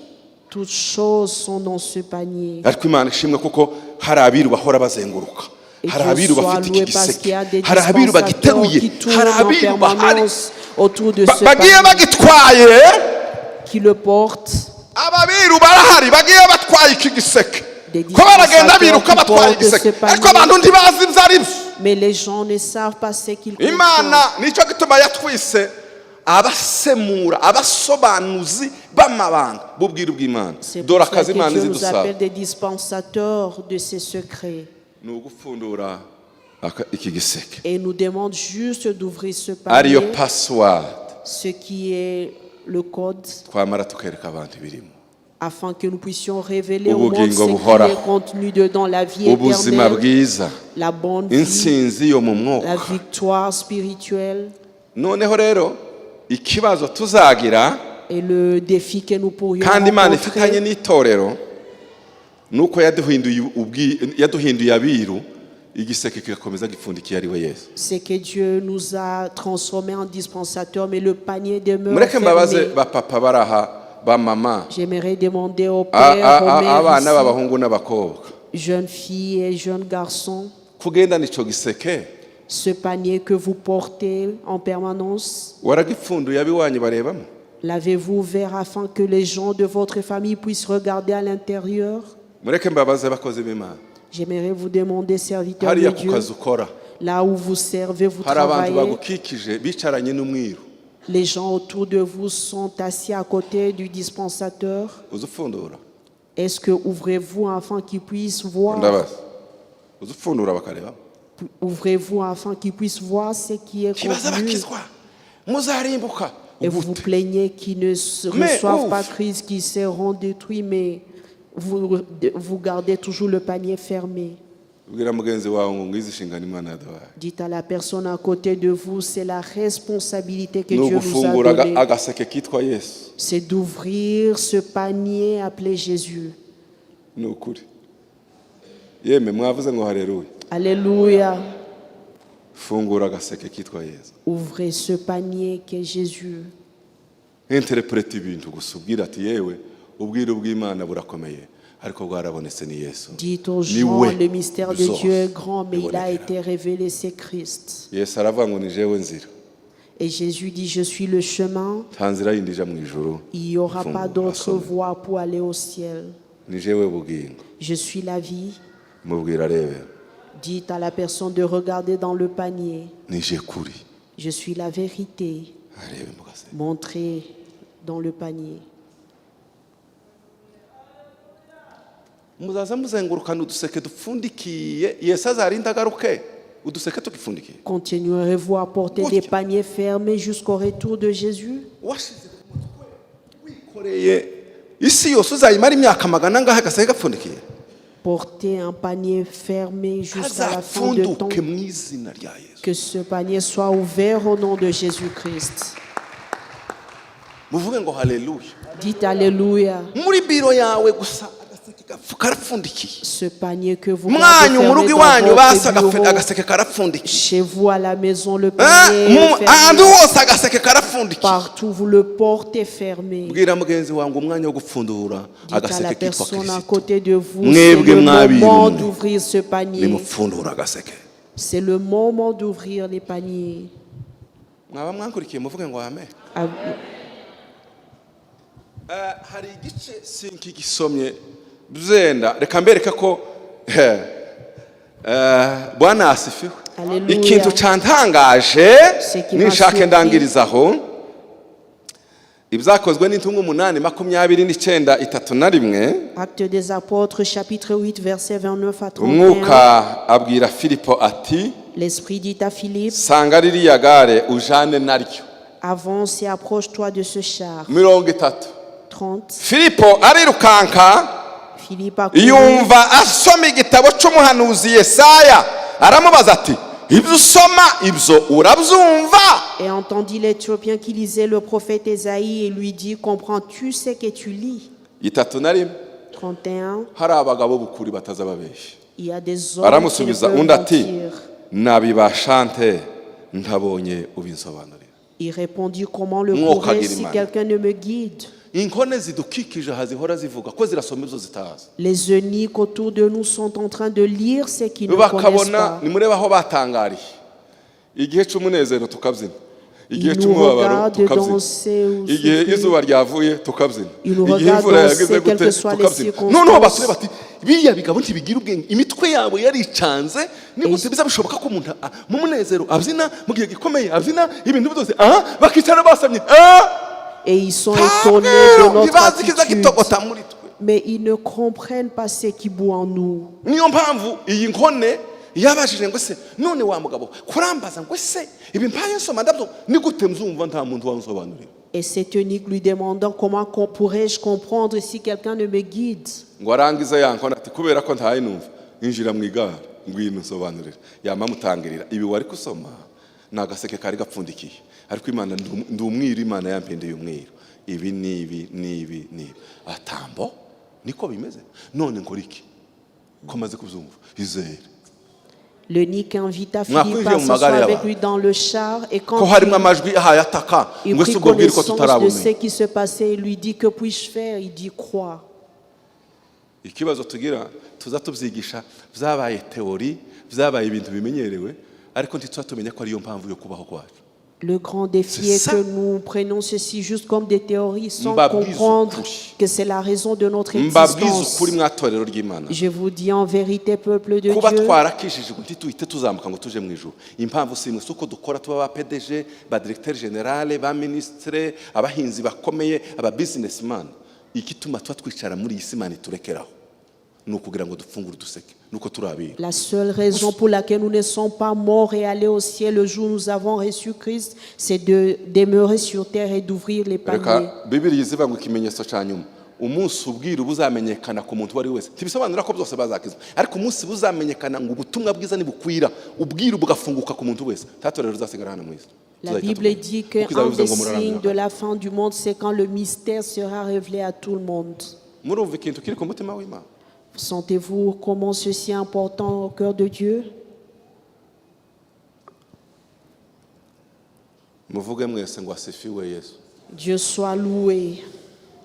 Speaker 2: Toutes choses sont dans ce panier.
Speaker 1: Ariko Imana ishimwe kuko hari abiru bahora bazenguruka.
Speaker 2: Et
Speaker 1: Hari
Speaker 2: Dieu
Speaker 1: abiru
Speaker 2: soit
Speaker 1: bafite iki
Speaker 2: loué parce
Speaker 1: giseke
Speaker 2: qu'il y a des
Speaker 1: hari abiru
Speaker 2: dispensateurs
Speaker 1: bagiteruye
Speaker 2: qui tournent
Speaker 1: hari
Speaker 2: en
Speaker 1: abiru bahari
Speaker 2: permanence autour de
Speaker 1: Ba-
Speaker 2: ce
Speaker 1: bagiye
Speaker 2: panier,
Speaker 1: bagitwaye.
Speaker 2: Qui le portent.
Speaker 1: Ababiru barahari bagiye batwaye iki giseke
Speaker 2: Des
Speaker 1: ko baragenda
Speaker 2: dispensateurs
Speaker 1: biruka
Speaker 2: qui
Speaker 1: batwaye
Speaker 2: portent
Speaker 1: igiseke
Speaker 2: ce panier.
Speaker 1: ariko abantu ntibazi ibyo ari byo.
Speaker 2: Mais les gens ne savent pas ce qu'ils
Speaker 1: Imana
Speaker 2: contient.
Speaker 1: nicyo gituma yatwise abasemura abasobanuzi b'amabanga b'ubwiru bw'Imana.
Speaker 2: C'est
Speaker 1: Dore
Speaker 2: pour cela
Speaker 1: akazi
Speaker 2: que
Speaker 1: Imana
Speaker 2: Dieu nous
Speaker 1: izidusaba
Speaker 2: appelle des dispensateurs de ces secrets.
Speaker 1: Ni ugupfundura aka- iki giseke
Speaker 2: Et nous demande juste d'ouvrir ce
Speaker 1: ariyo
Speaker 2: panier,
Speaker 1: password
Speaker 2: ce qui est le code,
Speaker 1: twamara tukereka abantu ibirimo
Speaker 2: afin que nous puissions révéler au monde
Speaker 1: Ubugingo
Speaker 2: ce qui
Speaker 1: buhoraho.
Speaker 2: Est contenu dedans, la vie
Speaker 1: ubuzima
Speaker 2: éternelle,
Speaker 1: bwiza
Speaker 2: la bonne vie,
Speaker 1: intsinzi yo mu
Speaker 2: la
Speaker 1: mwuka.
Speaker 2: Victoire spirituelle.
Speaker 1: Noneho rero ikibazo tuzagira
Speaker 2: Et le défi que nous pourrions
Speaker 1: kandi Imana ifitanye
Speaker 2: rencontrer,
Speaker 1: n'itorero ni uko yaduhinduye ubwi- yaduhinduye abiru igiseke kigakomeza gipfundikiye ari we Yesu.
Speaker 2: C'est que Dieu nous a transformés en dispensateurs, mais le panier demeure
Speaker 1: Mureke mbabaze
Speaker 2: fermé.
Speaker 1: Bapapa bari aha bamama
Speaker 2: J'aimerais demander aux
Speaker 1: a-
Speaker 2: pères,
Speaker 1: a-
Speaker 2: aux
Speaker 1: a-
Speaker 2: mères
Speaker 1: abana
Speaker 2: ici,
Speaker 1: b'abahungu n'abakobwa
Speaker 2: jeunes filles et jeunes garçons,
Speaker 1: kugendana icyo giseke
Speaker 2: ce panier que vous portez en permanence,
Speaker 1: waragipfunduye ab'iwanyu barebamo?
Speaker 2: L'avez-vous ouvert afin que les gens de votre famille puissent regarder à l'intérieur?
Speaker 1: Mureke mbabaze abakozi b'Imana.
Speaker 2: J'aimerais vous demander, serviteurs de
Speaker 1: Hariya ku
Speaker 2: Dieu,
Speaker 1: kazi ukora
Speaker 2: là où vous servez, vous
Speaker 1: hari abantu
Speaker 2: travaillez,
Speaker 1: bagukikije bicaranye n'umwiru.
Speaker 2: Les gens autour de vous sont assis à côté du dispensateur.
Speaker 1: Uza upfundura?
Speaker 2: Est-ce que ouvrez-vous afin qu'ils puissent voir?
Speaker 1: Ndabaza uza upfundura bakareba?
Speaker 2: Ouvrez-vous afin qu'ils puissent voir ce qui est
Speaker 1: Ntibaza
Speaker 2: contenu?
Speaker 1: Bakizwa muzarimbuka.
Speaker 2: Et vous vous
Speaker 1: Gute?
Speaker 2: Plaignez qu'ils ne
Speaker 1: Mais
Speaker 2: reçoivent pas
Speaker 1: ouvre.
Speaker 2: Christ, qu'ils seront détruits, mais vous, vous gardez toujours le panier fermé.
Speaker 1: Ubwira mugenzi wawe ngo ngizi inshingano Imana yaduhaye.
Speaker 2: Dites à la personne à côté de vous, c'est la responsabilité que
Speaker 1: Ni
Speaker 2: Dieu nous a
Speaker 1: ugufungura aga-
Speaker 2: donnée.
Speaker 1: Agaseke kitwa Yesu.
Speaker 2: C'est d'ouvrir ce panier appelé Jésus.
Speaker 1: Ni ukuri yeme mwavuze ngo hareruye.
Speaker 2: Alléluia.
Speaker 1: Fungura agaseke kitwa Yesu.
Speaker 2: Ouvrez ce panier qu'est Jésus.
Speaker 1: Interprète ibintu gusa ubwira ati yewe ubwiru bw'Imana burakomeye ariko bwarabonetse ni Yesu.
Speaker 2: Dites aux
Speaker 1: Ni
Speaker 2: gens,
Speaker 1: we
Speaker 2: le mystère de
Speaker 1: byose
Speaker 2: Dieu est grand, mais il a
Speaker 1: bibonekera.
Speaker 2: Été révélé, c'est Christ.
Speaker 1: Yesu aravuga ngo ni jewe nzira.
Speaker 2: Et Jésus dit, je suis le chemin,
Speaker 1: Nta nzira yindi ija mu ijuru.
Speaker 2: Il n'y aura pas
Speaker 1: Fungura,
Speaker 2: d'autre
Speaker 1: asome.
Speaker 2: Voie pour aller au ciel.
Speaker 1: Ni jewe bugingo.
Speaker 2: Je suis la vie.
Speaker 1: Mubwira arebe.
Speaker 2: Dites à la personne de regarder dans le panier.
Speaker 1: Ni je kuri.
Speaker 2: Je suis la vérité.
Speaker 1: Arebe mu gaseke.
Speaker 2: Montrez dans le panier.
Speaker 1: Muzaza muzengurukana uduseke dupfundikiye Yesu azarinda agaruke uduseke tugipfundikiye.
Speaker 2: Continuerez-vous à porter des paniers fermés jusqu'au retour de Jésus?
Speaker 1: Washyize ku mutwe wikoreye isi yose uzayimara imyaka magana angahe agaseke gapfundikiye?
Speaker 2: Porter un panier fermé jusqu'à la fin de temps.
Speaker 1: Kazapfunduke mu izina rya Yesu.
Speaker 2: Que ce panier soit ouvert au nom de Jésus-Christ.
Speaker 1: Muvuge ngo haleluya.
Speaker 2: Dites Alléluia.
Speaker 1: Muri biro yawe gusa agaseke karapfundikiye.
Speaker 2: Ce panier que vous gardez
Speaker 1: Mwanyu mu
Speaker 2: fermé
Speaker 1: rugo
Speaker 2: dans
Speaker 1: iwanyu
Speaker 2: votre
Speaker 1: basi
Speaker 2: bureau,
Speaker 1: agaseke karapfundikiye.
Speaker 2: chez vous à la maison, le
Speaker 1: Eh,
Speaker 2: panier est fermé.
Speaker 1: Ahantu hose agaseke karapfundikiye.
Speaker 2: Partout, vous le portez fermé.
Speaker 1: Bwira mugenzi wawe ngo umwanya wo gupfundura
Speaker 2: Dites à la
Speaker 1: agaseke kitwa
Speaker 2: personne à
Speaker 1: Kirisito.
Speaker 2: côté de vous, c'est
Speaker 1: Mwebwe
Speaker 2: le
Speaker 1: mwabiru
Speaker 2: moment
Speaker 1: mwe.
Speaker 2: d'ouvrir ce panier.
Speaker 1: Nimupfundura agaseke.
Speaker 2: C'est le moment d'ouvrir les paniers.
Speaker 1: Mwaba mwankurikiye muvuge ngo amen.
Speaker 2: Ah,
Speaker 1: Hari igice sinkigisomye byenda reka mbereke ko Bwana asifiwe.
Speaker 2: Haleluya.
Speaker 1: Ikintu cyantangaje
Speaker 2: Ce qui m'a
Speaker 1: ninshake
Speaker 2: surpris.
Speaker 1: Ndangirizaho Ibyakozwe n'Intumwa 8:29 31.
Speaker 2: Actes des Apôtres, chapitre 8, versets 29 à 31.
Speaker 1: Umwuka abwira Filipo ati
Speaker 2: L'Esprit dit à Philippe,
Speaker 1: sanga ririya gare ujane naryo.
Speaker 2: Avance et approche-toi de ce char.
Speaker 1: 30.
Speaker 2: 30.
Speaker 1: Filipo arirukanka.
Speaker 2: Philippe a couru.
Speaker 1: Yumva asoma igitabo cy'umuhanuzi Yesaya aramubaza ati ibyo usoma ibyo urabyumva?
Speaker 2: Et entendit l'Éthiopien qui lisait le prophète Ésaïe et lui dit, comprends-tu ce que tu lis?
Speaker 1: 31.
Speaker 2: 31.
Speaker 1: Hari abagabo b'ukuri bataza babeshya.
Speaker 2: Il y a des hommes qui ne
Speaker 1: Aramusubiza
Speaker 2: peuvent
Speaker 1: undi ati
Speaker 2: mentir.
Speaker 1: Nabibasha nte ntabonye ubinsobanurira?
Speaker 2: Il répondit, comment le
Speaker 1: Mwuka
Speaker 2: pourrais-je si
Speaker 1: agira Imana.
Speaker 2: quelqu'un ne me guide?
Speaker 1: Inkone zidukikije aha zihora zivuga ko zirasoma ibyo zitazi.
Speaker 2: Les eunuques autour de nous sont en train de lire ce qu'ils ne connaissent
Speaker 1: Bakabona
Speaker 2: pas.
Speaker 1: Nimurebe aho batangariye igihe cy'umunezero tukabyina igihe
Speaker 2: Ils nous
Speaker 1: cy'umubabaro
Speaker 2: regardent
Speaker 1: tukabyina
Speaker 2: danser ou
Speaker 1: igihe
Speaker 2: souffrir.
Speaker 1: izuba ryavuye tukabyina
Speaker 2: Ils nous
Speaker 1: igihe
Speaker 2: regardent
Speaker 1: imvura
Speaker 2: danser,
Speaker 1: yagize
Speaker 2: quelles
Speaker 1: gute
Speaker 2: que soient les
Speaker 1: tukabyina
Speaker 2: circonstances.
Speaker 1: noneho basore bati biriya bigabo ntibigira ubwenge imitwe yabo yaricanze ni gute biza bishoboka ko umuntu mu munezero abyina mu gihe gikomeye abyina ibintu byose aha bakicara basamye ah.
Speaker 2: Et ils sont étonnés de
Speaker 1: Ntabwo
Speaker 2: notre
Speaker 1: ntibazi ikiza
Speaker 2: attitude.
Speaker 1: gitogota muri twe.
Speaker 2: Mais ils ne comprennent pas ce qui bout en nous.
Speaker 1: Niyo mpamvu iyi nkone yabajije ngo se none wa mugabo kurambaza ngo se ibi mpaye nsoma ndabyo ni gute mzumva nta muntu wansobanurira?
Speaker 2: Et cet eunuque lui demandant comment pourrais-je comprendre si quelqu'un ne me guide.
Speaker 1: Ngo arangize ya nkone ati kubera ko ntaye numva injira mu igare ngwino nsobanurira yama mutangirira ibi wari gusoma ni agaseke kari gapfundikiye ariko Imana ndi umwiru Imana yampindeye umwiru ibi n'ibi n'ibi n'ibi atambo niko bimeze none nkora iki ko maze kubyumva izere.
Speaker 2: L'eunuque invita
Speaker 1: Mwakwinjiye
Speaker 2: Philippe à
Speaker 1: mu magare
Speaker 2: s'asseoir avec
Speaker 1: y'abantu.
Speaker 2: lui dans le char et
Speaker 1: Ko
Speaker 2: quand
Speaker 1: harimo amajwi ahaye ataka
Speaker 2: il
Speaker 1: ngo
Speaker 2: prit
Speaker 1: ese ubwo bwira ko
Speaker 2: connaissance de ce
Speaker 1: tutarabumenya.
Speaker 2: qui se passait, il lui dit, que puis-je faire? Il dit, crois.
Speaker 1: Ikibazo tugira tuza tubyigisha byabaye théorie byabaye ibintu bimenyerewe ariko ntituba tumenya ko ariyo mpamvu yo kubaho kwacu.
Speaker 2: Le grand défi
Speaker 1: C'est
Speaker 2: est
Speaker 1: ça.
Speaker 2: que nous prenons ceci juste comme des théories sans
Speaker 1: Mbabwize
Speaker 2: comprendre
Speaker 1: ukuri.
Speaker 2: Que c'est la raison de notre
Speaker 1: Mbabwize
Speaker 2: existence.
Speaker 1: ukuri mwatorero ry'Imana.
Speaker 2: Je vous dis en vérité, peuple de
Speaker 1: Kuba
Speaker 2: Dieu,
Speaker 1: twarakijijwe ntituhite tuzamuka ngo tuje mu ijuru impamvu si imwe si uko dukora tuba ba PDG ba directeur général ba ministre abahinzi bakomeye aba businessman igituma tuba twicara muri iyi si Imana iturekeraho ni ukugira ngo dupfungure uduseke nuko turi abiru.
Speaker 2: La seule raison pour laquelle nous ne sommes pas morts et allés au ciel le jour où nous avons reçu Christ, c'est de demeurer sur terre et d'ouvrir les paniers.
Speaker 1: Reka Bibiliya izivuga ngo ikimenyetso cya nyuma umunsi ubwiru buzamenyekana ku muntu uwo ari we wese ntibisobanura ko byose bazakizwa ariko umunsi buzamenyekana ngo ubutumwa bwiza nibukwira ubwiru bugafunguka ku muntu wese nta torero rizasigara hano mu isi.
Speaker 2: La Bible dit
Speaker 1: Kuko
Speaker 2: qu'un
Speaker 1: izaba
Speaker 2: des
Speaker 1: bivuze ngo muraramya.
Speaker 2: Signes de la fin du monde, c'est quand le mystère sera révélé à tout le monde.
Speaker 1: Murumva ikintu kiri ku mutima w'Imana.
Speaker 2: Sentez-vous comment ceci est important au cœur de Dieu?
Speaker 1: Muvuge mwese ngo asifiwe Yesu.
Speaker 2: Dieu soit loué.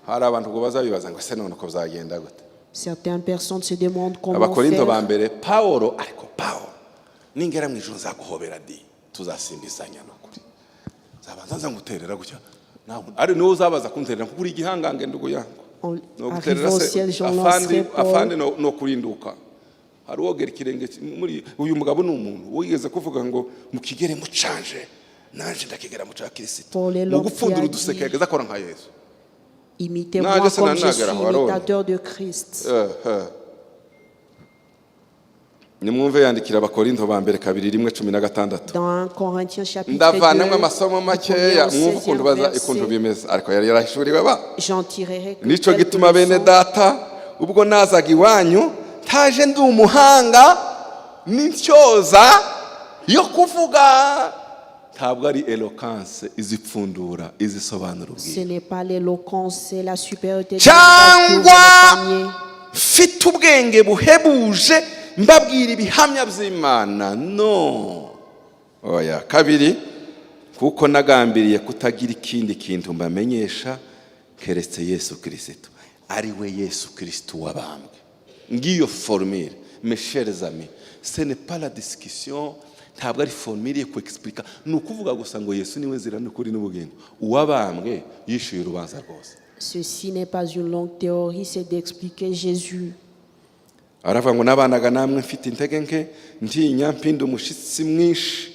Speaker 1: Hari abantu ngo bazabibaza ngo ese none uko byagenda gute?
Speaker 2: Certaines personnes se demandent comment
Speaker 1: Abakorinto ba
Speaker 2: faire.
Speaker 1: mbere Pawulo ariko Pawulo ningera mu ijuru nzaguhobera di tuzasimbizanya nukuri nzabanza nza nguterera gutya nawe ari niwe uzabaza kunterera kuko uri igihangange ndugu yangu.
Speaker 2: En
Speaker 1: No guterera
Speaker 2: arrivant au
Speaker 1: se
Speaker 2: ciel, j'en
Speaker 1: afandi
Speaker 2: lancerai Paul.
Speaker 1: afandi no kurinduka hari uwogera ikirenge muri uyu mugabo ni umuntu wigeze kuvuga ngo mukigere mucanje nanje ndakigera mu ca Kirisito.
Speaker 2: Paul est
Speaker 1: Mu
Speaker 2: l'homme qui
Speaker 1: gupfundura
Speaker 2: a
Speaker 1: uduseke
Speaker 2: dit,
Speaker 1: yageze akora nka Yesu.
Speaker 2: imitez-moi
Speaker 1: Non, je sais,
Speaker 2: comme je
Speaker 1: non,
Speaker 2: suis
Speaker 1: non, non,
Speaker 2: imitateur de Christ.
Speaker 1: Nimwumve yandikira Abakorinto ba mbere 2 1:16.
Speaker 2: Dans 1 Corinthiens chapitre 2,
Speaker 1: Ndavanamo amasomo
Speaker 2: du
Speaker 1: makeya
Speaker 2: premier au
Speaker 1: mwumve ukuntu
Speaker 2: 16e
Speaker 1: baza ukuntu
Speaker 2: verset,
Speaker 1: bimeze ariko yari yarahishuriwe ba
Speaker 2: j'en tirerai que
Speaker 1: nicyo
Speaker 2: quelques
Speaker 1: gituma bene
Speaker 2: leçons.
Speaker 1: data ubwo nazaga iwanyu ntaje ndi umuhanga n'intyoza yo kuvuga. Ntabwo ari éloquence izipfundura, izisobanura
Speaker 2: Ce
Speaker 1: ubwiru.
Speaker 2: N'est pas l'éloquence, c'est la supériorité de langage qui ouvre
Speaker 1: Cyangwa
Speaker 2: les paniers.
Speaker 1: Mfite ubwenge buhebuje mbabwira ibihamya by'Imana, no, oya. Kabiri, kuko nagambiriye kutagira ikindi kintu mbamenyesha keretse Yesu Kirisito, ari we Yesu Kirisito wabambwe. Ngiyo formule, mes chers amis. Ce n'est pas la discussion, ntabwo ari formule yo kwexplica, ni ukuvuga gusa ngo Yesu niwe nzira n'ukuri n'ubugingo, uwabambwe yishyuye urubanza rwose.
Speaker 2: Ceci n'est pas une longue théorie, c'est d'expliquer Jésus.
Speaker 1: Aravuga ngo nabanaga namwe mfite intege nke, ntinya, mpinda umushyitsi mwinshi.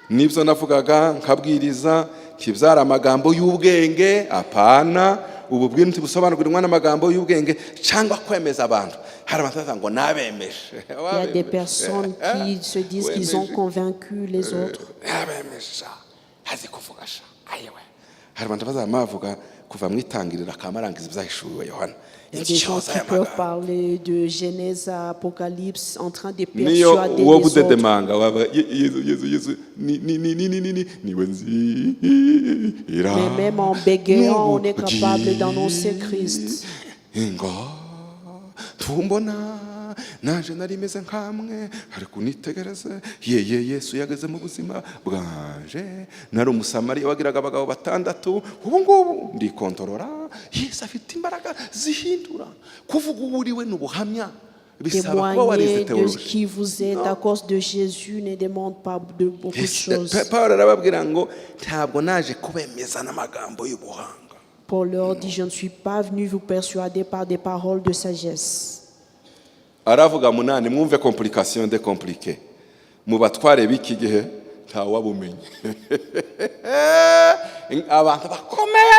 Speaker 1: Nibyo navugaga nkabwiriza ntibyari amagambo y'ubwenge, apana. Ubu bwinshi ntibusobanukirwa n'amagambo y'ubwenge cyangwa kwemeza abantu. Hari abantu bavuga ngo nabemeje.
Speaker 2: Il y a des personnes qui se disent qu'ils ont convaincu les autres.
Speaker 1: Yabemeje, azi kuvuga sha, ayiwe. Hari abantu bazaba bavuga kuva mu itangiriro akamarangiza ibyahishuwe Yohana.
Speaker 2: Il y a des gens qui peuvent parler de Genèse à Apocalypse en train de
Speaker 1: Niyo
Speaker 2: persuader
Speaker 1: uwo
Speaker 2: les autres.
Speaker 1: Gudedemanga waba Yesu, Yesu, Yesu ni ni ni ni ni ni ni niwe nzira.
Speaker 2: Mais même en bégayant, on est capable d'annoncer Christ.
Speaker 1: Ngo tumbona naje nari meze nkamwe, ariko unitegereze ye ye Yesu yageze mu buzima bwanje. Nari Umusamariya wagiraga abagabo batandatu, ubu ngubu ndikontorora. Yesu afite imbaraga zihindura. Kuvuga uwo uriwe ni ubuhamya, bisaba kuba warize
Speaker 2: Témoigner de
Speaker 1: théologie.
Speaker 2: Qui vous êtes à cause de Jésus ne demande pas de beaucoup de choses.
Speaker 1: Paul arababwira ngo ntabwo naje kubemeza n'amagambo y'ubuhanga.
Speaker 2: Paul leur dit, je ne suis pas venu vous persuader par des paroles de sagesse.
Speaker 1: Aravuga munani, mwumve complication de compliqué mu batware b'iki gihe, ntawabumenye, abantu bakomeye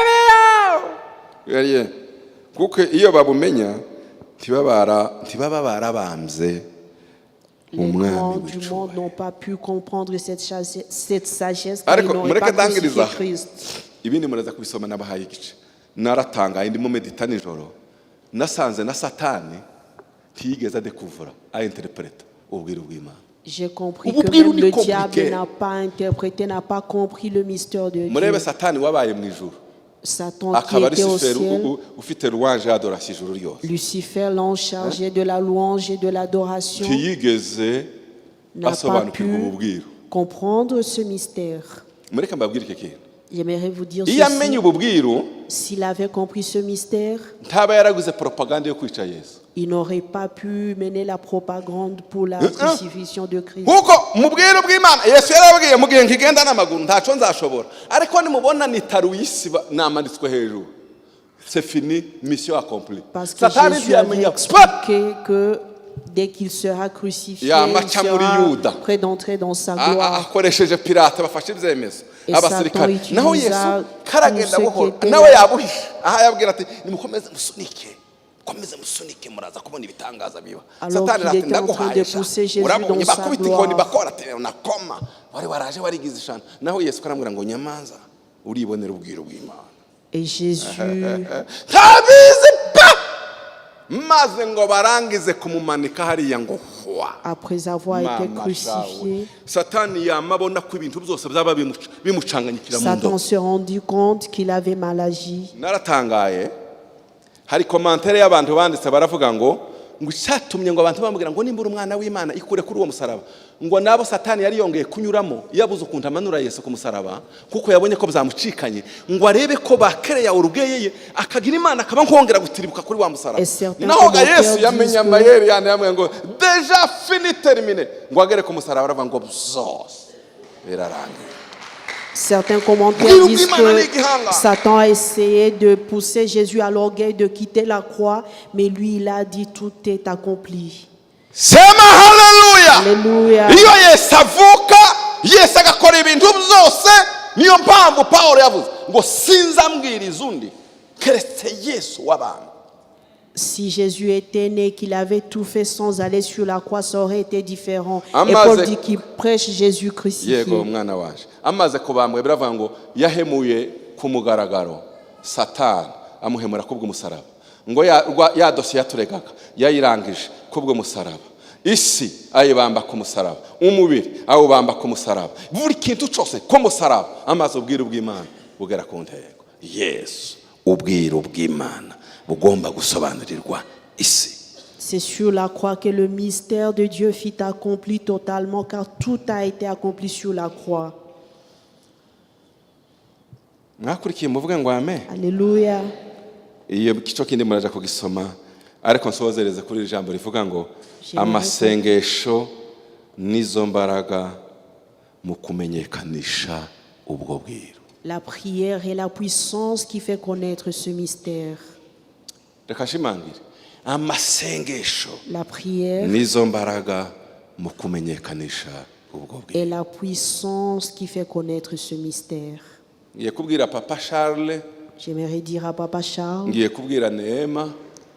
Speaker 1: beyawe, kuko iyo babumenya ntibaba barabambye
Speaker 2: Les
Speaker 1: umwami
Speaker 2: grands du
Speaker 1: w'icyubahiro.
Speaker 2: Monde n'ont pas pu comprendre cette sagesse car ils
Speaker 1: Ariko
Speaker 2: n'auraient
Speaker 1: mureke
Speaker 2: pas crucifié
Speaker 1: ndangiriza
Speaker 2: Christ.
Speaker 1: Ibindi muraza kubisoma, nabahaye igice. Naratangaye ndimo medita nijoro, nasanze na Satani ntiyigeze adekuvura, ayinterpreta ubwiru bw'Imana.
Speaker 2: J'ai compris
Speaker 1: Ubu
Speaker 2: que
Speaker 1: bwiru
Speaker 2: même
Speaker 1: ni
Speaker 2: le
Speaker 1: compliqué.
Speaker 2: Diable n'a pas interprété, n'a pas compris le mystère de Dieu.
Speaker 1: Murebe Satani wabaye mu ijuru,
Speaker 2: Satan qui
Speaker 1: akaba
Speaker 2: était au
Speaker 1: Luciferi
Speaker 2: ciel,
Speaker 1: ufite louange, adoration ijuru ryose,
Speaker 2: Lucifer, l'ange chargé de la louange et de l'adoration,
Speaker 1: ntiyigeze
Speaker 2: n'a pas
Speaker 1: asobanukirwa ubu
Speaker 2: pu
Speaker 1: bwiru.
Speaker 2: Comprendre ce mystère.
Speaker 1: Mureke mbabwire iki kintu.
Speaker 2: J'aimerais vous dire
Speaker 1: Iyo amenye
Speaker 2: ceci.
Speaker 1: ubu bwiru,
Speaker 2: S'il avait compris ce mystère,
Speaker 1: ntaba yaraguze propagande yo kwica Yesu.
Speaker 2: Il n'aurait pas pu mener la propagande pour la
Speaker 1: Hein?
Speaker 2: crucifixion de Christ.
Speaker 1: Kuko mu bwiru bw'Imana Yesu yarababwiye mu gihe nkigenda n'amaguru ntaco nzashobora, ariko nimubona nitaruye isi namanitswe hejuru, c'est fini, mission accomplie.
Speaker 2: Parce que
Speaker 1: Satani
Speaker 2: Jésus avait
Speaker 1: ntiyamenya pa
Speaker 2: expliqué que dès qu'il sera crucifié,
Speaker 1: Ya
Speaker 2: il
Speaker 1: maca muri
Speaker 2: sera
Speaker 1: Yuda.
Speaker 2: prêt d'entrer dans sa gloire.
Speaker 1: Akoresheje Pirate bafashe ibyemezo,
Speaker 2: Et
Speaker 1: abasirikare.
Speaker 2: Satan
Speaker 1: Naho
Speaker 2: utilisa
Speaker 1: Yesu karagenda
Speaker 2: tout ce
Speaker 1: buhoro,
Speaker 2: qui était
Speaker 1: nawe
Speaker 2: là.
Speaker 1: yabuhishe aha, yabwira ati nimukomeze musunike, mukomeze musunike, muraza kubona ibitangaza biba.
Speaker 2: Alors
Speaker 1: Satani
Speaker 2: qu'il
Speaker 1: ati
Speaker 2: était en train
Speaker 1: ndaguhaye
Speaker 2: de
Speaker 1: sha.
Speaker 2: Pousser Jésus
Speaker 1: Urabonye
Speaker 2: dans sa
Speaker 1: bakubita inkoni,
Speaker 2: gloire.
Speaker 1: bakora ati unakoma wari waraje warigize ishana. Naho Yesu karamubwira ngo nyamanza uribonera ubwiru bw'Imana.
Speaker 2: Et Jésus,
Speaker 1: Ntabizi pa, maze ngo barangize kumumanika hariya ngo hwa.
Speaker 2: Après avoir été
Speaker 1: Mama
Speaker 2: crucifié,
Speaker 1: shawe. Satani yama abona ko ibintu byose byaba bimucanganyikira mu
Speaker 2: Satan
Speaker 1: ndobo.
Speaker 2: se rendit compte qu'il avait mal agi.
Speaker 1: Naratangaye, hari commentaire y'abantu banditse baravuga ngo icyatumye ngo abantu bamubwira ngo nimba uri umwana w'Imana ikure kuri uwo musaraba, ngo nabo Satani yari yongeye kunyuramo yabuze ukuntu amanura Yesu ku musaraba, kuko yabonye ko byamucikanye, ngo arebe ko bakereya urubweye ye akagira Imana akaba nkongera gutiribuka kuri wa musaraba.
Speaker 2: Et certains
Speaker 1: Naho ga
Speaker 2: commentaires
Speaker 1: Yesu yamenye
Speaker 2: disent que-
Speaker 1: amayeri yandi, yamubwiye ngo déjà fini, terminé, ngo agere ku musaraba aravuga ngo byose birarangiye.
Speaker 2: Certains commentaires disent
Speaker 1: Ubwira
Speaker 2: que
Speaker 1: igihanga.
Speaker 2: Satan a essayé de pousser Jésus à l'orgueil de quitter la croix, mais lui, il a dit tout est accompli.
Speaker 1: Sema haleluya.
Speaker 2: Alléluia.
Speaker 1: Iyo Yesu avuka, Yesu agakora ibintu byose, niyo mpamvu Paul yavuze ngo sinzambwiriza undi keretse Yesu w'abantu.
Speaker 2: Si Jésus était né, qu'il avait tout fait sans aller sur la croix, ça aurait été différent. Et
Speaker 1: Amaze-
Speaker 2: Paul dit qu'il prêche Jésus crucifié.
Speaker 1: Yego mwana waje amaze kubambwa, biravuga ngo yahemuye ku mugaragaro Satani, amuhemura kubw'umusaraba, ngo ya dosiye yaturegaga yayirangije kubw'umusaraba. Isi ayibamba ku musaraba, umubiri awubamba ku musaraba, buri kintu cyose ku musaraba, amaze ubwiru bw'Imana bugera ku ntego. Yesu, ubwiru bw'Imana bugomba gusobanurirwa isi.
Speaker 2: C'est sur la croix que le mystère de Dieu fut accompli totalement, car tout a été accompli sur la croix.
Speaker 1: Mwakurikiye, muvuge ngo amen.
Speaker 2: Alléluia.
Speaker 1: Iyo gice kindi muraja kugisoma, ariko nsozereze kuri iri jambo rivuga ngo amasengesho nizo mbaraga mu kumenyekanisha ubwo bwiru.
Speaker 2: La prière est la puissance qui fait connaître ce mystère.
Speaker 1: Reka nshimangire, amasengesho
Speaker 2: La prière
Speaker 1: nizo mbaraga mu kumenyekanisha ubwo bwiru.
Speaker 2: Est la puissance qui fait connaître ce mystère.
Speaker 1: Ngiye kubwira papa Charles,
Speaker 2: J'aimerais dire à Papa Charles,
Speaker 1: ngiye kubwira Neema,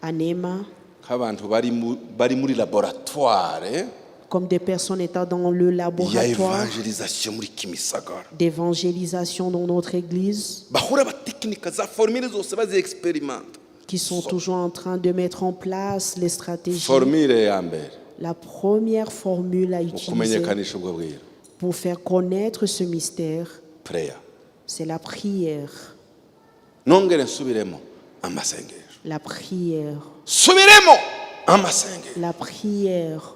Speaker 2: à Nema,
Speaker 1: nk'abantu bari muri laboratoire
Speaker 2: comme des personnes étant dans le
Speaker 1: ya
Speaker 2: laboratoire
Speaker 1: évangélisation muri Kimisagara,
Speaker 2: d'évangélisation dans notre église,
Speaker 1: bahora batekinika za formule zose bazi expérimenta.
Speaker 2: Qui sont toujours en train de mettre en place les stratégies.
Speaker 1: Formule ya mbere
Speaker 2: La première formule à
Speaker 1: mu
Speaker 2: utiliser
Speaker 1: kumenyekanisha ubwo bwiru,
Speaker 2: pour faire connaître ce mystère,
Speaker 1: prayer.
Speaker 2: C'est la prière.
Speaker 1: Nongere nsubiremo, amasengesho.
Speaker 2: La prière.
Speaker 1: Subiremo, amasengesho.
Speaker 2: La prière.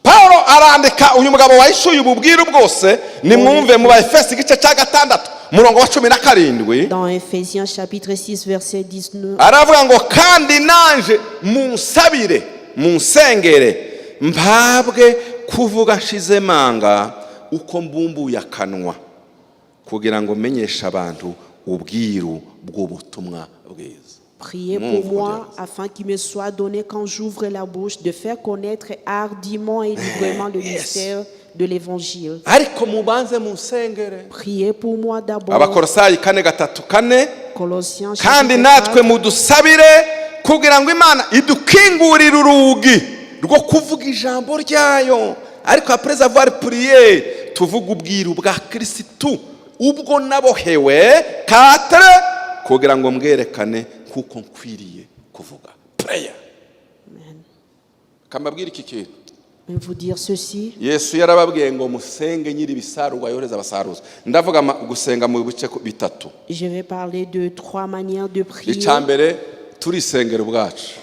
Speaker 1: Paulo arandika, uyu mugabo wahishuye ubu bwiru bwose, nimwumve mu Baefesi igice cya 6, umurongo wa 17.
Speaker 2: Dans Ephésiens chapitre 6, verset 19,
Speaker 1: Aravuga ngo kandi nanje munsabire, munsengere, mpabwe kuvuga nshize manga uko mbumbuye akanwa, kugira ngo menyeshe abantu ubwiru bw'ubutumwa bwiza.
Speaker 2: Priez
Speaker 1: Mon
Speaker 2: pour moi
Speaker 1: frère.
Speaker 2: Afin qu'il me soit donné quand j'ouvre la bouche de faire connaître hardiment et librement le mystère de l'évangile.
Speaker 1: Ariko mubanze munsengere.
Speaker 2: Priez pour moi d'abord.
Speaker 1: Abakorosayi 4, 3, 4.
Speaker 2: Colossiens
Speaker 1: Kandi
Speaker 2: chapitre
Speaker 1: natwe
Speaker 2: 4,
Speaker 1: mudusabire kugira ngo Imana idukingurire urugi rwo kuvuga ijambo ryayo, ariko après avoir prié, tuvuga ubwiru bwa Kirisitu, ubwo nabohewe quatre kugira ngo mbwerekane kuko nkwiriye kuvuga. Prayer.
Speaker 2: Amen.
Speaker 1: Kambabwira iki kintu.
Speaker 2: Je vais vous dire ceci.
Speaker 1: Yesu yarababwiye ngo musenge nyiri ibisarurwa yohereza abasaruzi. Ndavuga gusenga mu bice bitatu.
Speaker 2: Je vais parler de trois manières de prier.
Speaker 1: Icya mbere, turisengera ubwacu.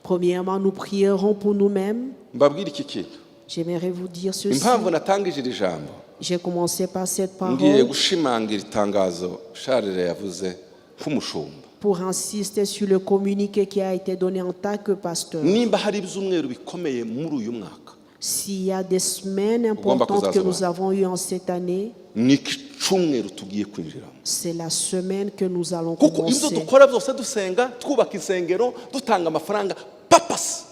Speaker 2: Premièrement, nous prierons pour nous-mêmes.
Speaker 1: Mbabwire iki kintu.
Speaker 2: J'aimerais vous dire ceci.
Speaker 1: Impamvu natangije iri jambo,
Speaker 2: J'ai commencé par cette
Speaker 1: ngiye
Speaker 2: parole
Speaker 1: gushimangira itangazo Charles yavuze nk'umushumba.
Speaker 2: Pour insister sur le communiqué qui a été donné en tant que pasteur.
Speaker 1: Nimba hari ibyumweru bikomeye muri uyu mwaka,
Speaker 2: S'il y a des semaines
Speaker 1: Ugomba
Speaker 2: importantes que nous
Speaker 1: kuzasobanura.
Speaker 2: Avons eues en cette année,
Speaker 1: ni iki cyumweru tugiye kwinjiramo,
Speaker 2: c'est la semaine que nous allons
Speaker 1: kuko ibyo
Speaker 2: commencer.
Speaker 1: Dukora byose, dusenga, twubaka insengero, dutanga amafaranga, purpose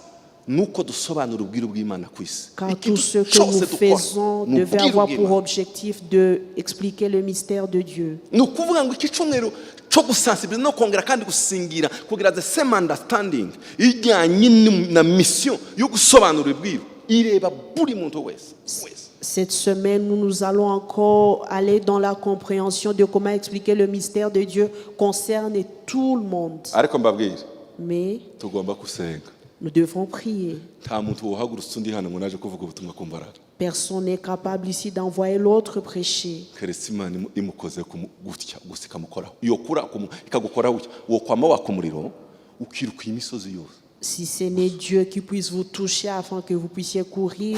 Speaker 1: nuko dusobanura ubwiru bw'Imana ku isi.
Speaker 2: Car
Speaker 1: Ikintu
Speaker 2: tout ce que
Speaker 1: cyose
Speaker 2: nous
Speaker 1: dukora
Speaker 2: faisons
Speaker 1: ni
Speaker 2: devait
Speaker 1: ubwiru
Speaker 2: avoir pour
Speaker 1: bw'Imana.
Speaker 2: Objectif de expliquer le mystère de Dieu.
Speaker 1: Ni ukuvuga ngo iki cyumweru cyo gusensibiliza no kongera kandi gusingira kugira the same understanding ijyanye na mission yo gusobanura ubwiru ireba buri muntu wese wese.
Speaker 2: Cette semaine, nous, nous allons encore aller dans la compréhension de comment expliquer le mystère de Dieu concerne tout le monde.
Speaker 1: Ariko mbabwire,
Speaker 2: Mais
Speaker 1: tugomba gusenga.
Speaker 2: Nous devons prier.
Speaker 1: Nta muntu wohagurutse undi hano ngo naje kuvuga ubutumwa ku mbaraga.
Speaker 2: Personne n'est capable ici d'envoyer l'autre prêcher.
Speaker 1: Keretse Imana imukoze gutya gusa ikamukoraho, iyo kura ikagukoraho gutya, wokwama waka umuriro ukiruka imisozi yose.
Speaker 2: Si ce n'est Dieu qui puisse vous toucher afin que vous puissiez courir.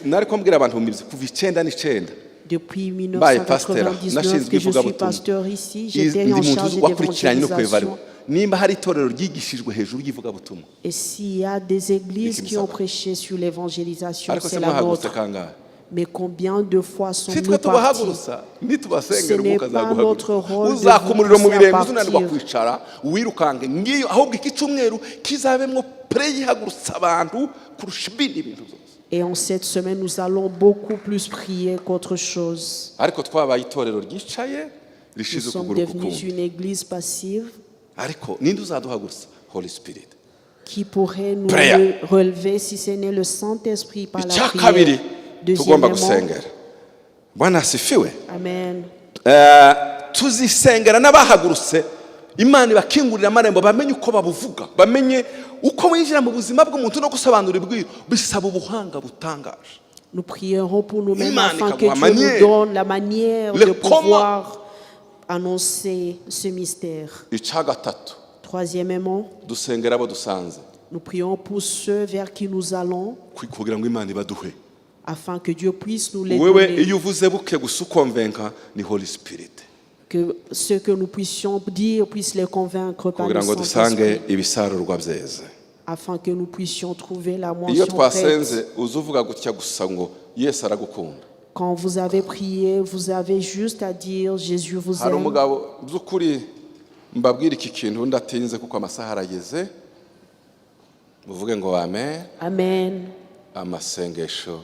Speaker 1: Nari ko mbwira abantu mu mizi kuva 99
Speaker 2: Depuis
Speaker 1: mbaye pasitera,
Speaker 2: 1999
Speaker 1: nashinzwe
Speaker 2: que je suis
Speaker 1: ivugabutumwa,
Speaker 2: pasteur ici, j'étais
Speaker 1: ndi
Speaker 2: en
Speaker 1: muntu
Speaker 2: charge
Speaker 1: wakurikiranye no
Speaker 2: d'évangélisation.
Speaker 1: kwevaluwa nimba hari itorero ryigishijwe hejuru y'ivugabutumwa.
Speaker 2: Et s'il y a des églises qui ont
Speaker 1: Ikimisagara.
Speaker 2: Prêché sur l'évangélisation,
Speaker 1: Ariko se
Speaker 2: c'est la
Speaker 1: mwahagurutse
Speaker 2: nôtre.
Speaker 1: kangahe?
Speaker 2: Mais combien de fois
Speaker 1: Si
Speaker 2: sommes-nous
Speaker 1: twe
Speaker 2: partis?
Speaker 1: Tubahagurutsa, nitubasengera,
Speaker 2: Ce n'est
Speaker 1: umwuka
Speaker 2: pas
Speaker 1: azaguhagurutsa,
Speaker 2: notre rôle de
Speaker 1: uzaka umuriro mu
Speaker 2: vous pousser à
Speaker 1: birenge, uzunanirwa
Speaker 2: partir.
Speaker 1: Kwicara wirukange ngiyo. Ahubwo iki cyumweru kizabemwo prayer ihagurutsa abantu kurusha ibindi bintu byose.
Speaker 2: Et en cette semaine, nous allons beaucoup plus prier qu'autre chose.
Speaker 1: Ariko twabaye itorero ryicaye
Speaker 2: Nous
Speaker 1: rishize
Speaker 2: sommes
Speaker 1: ukuguru ku
Speaker 2: devenus
Speaker 1: kundi.
Speaker 2: Une église passive.
Speaker 1: Ariko ninde uzaduhagurutsa? Holy Spirit.
Speaker 2: Qui pourrait nous
Speaker 1: Prayer.
Speaker 2: Relever si ce n'est le Saint-Esprit par la
Speaker 1: Icya kabiri
Speaker 2: prière?
Speaker 1: tugomba
Speaker 2: Deuxièmement,
Speaker 1: gusengera, Bwana asifiwe.
Speaker 2: Amen.
Speaker 1: Eh, tuzisengera n'abahagurutse Imana ibakingurira amarembo, bamenye uko babuvuga, bamenye uko winjira mu buzima bw'umuntu no gusobanura ibwiru bisaba ubuhanga butangaje.
Speaker 2: Nous prierons pour nous-mêmes
Speaker 1: Imana
Speaker 2: afin que
Speaker 1: ikaguha
Speaker 2: Dieu
Speaker 1: manière.
Speaker 2: Nous donne la manière
Speaker 1: Le
Speaker 2: de
Speaker 1: comment.
Speaker 2: Pouvoir annoncer ce mystère.
Speaker 1: Icya gatatu,
Speaker 2: Troisièmement,
Speaker 1: dusengera abo dusanze
Speaker 2: nous prions pour ceux vers qui nous allons
Speaker 1: kugira ngo Imana ibaduhe.
Speaker 2: Afin que Dieu puisse nous les
Speaker 1: Wewe
Speaker 2: donner.
Speaker 1: Iyo uvuze buke gusa ukonvenka ni Holy Spirit
Speaker 2: Que ce que nous puissions dire puisse les convaincre par le
Speaker 1: kugira ngo dusange
Speaker 2: Saint-Esprit,
Speaker 1: ibisarurwa byeze.
Speaker 2: Afin que nous puissions trouver la
Speaker 1: Iyo
Speaker 2: moisson prête.
Speaker 1: twasenze uza uvuga gutya gusa ngo Yesu aragukunda.
Speaker 2: Quand vous avez prié, vous avez juste à dire Jésus vous
Speaker 1: Hari
Speaker 2: aime.
Speaker 1: Umugabo by'ukuri mbabwira iki kintu ndatinze kuko amasaha arageze, muvuge ngo amen.
Speaker 2: Amen.
Speaker 1: Amasengesho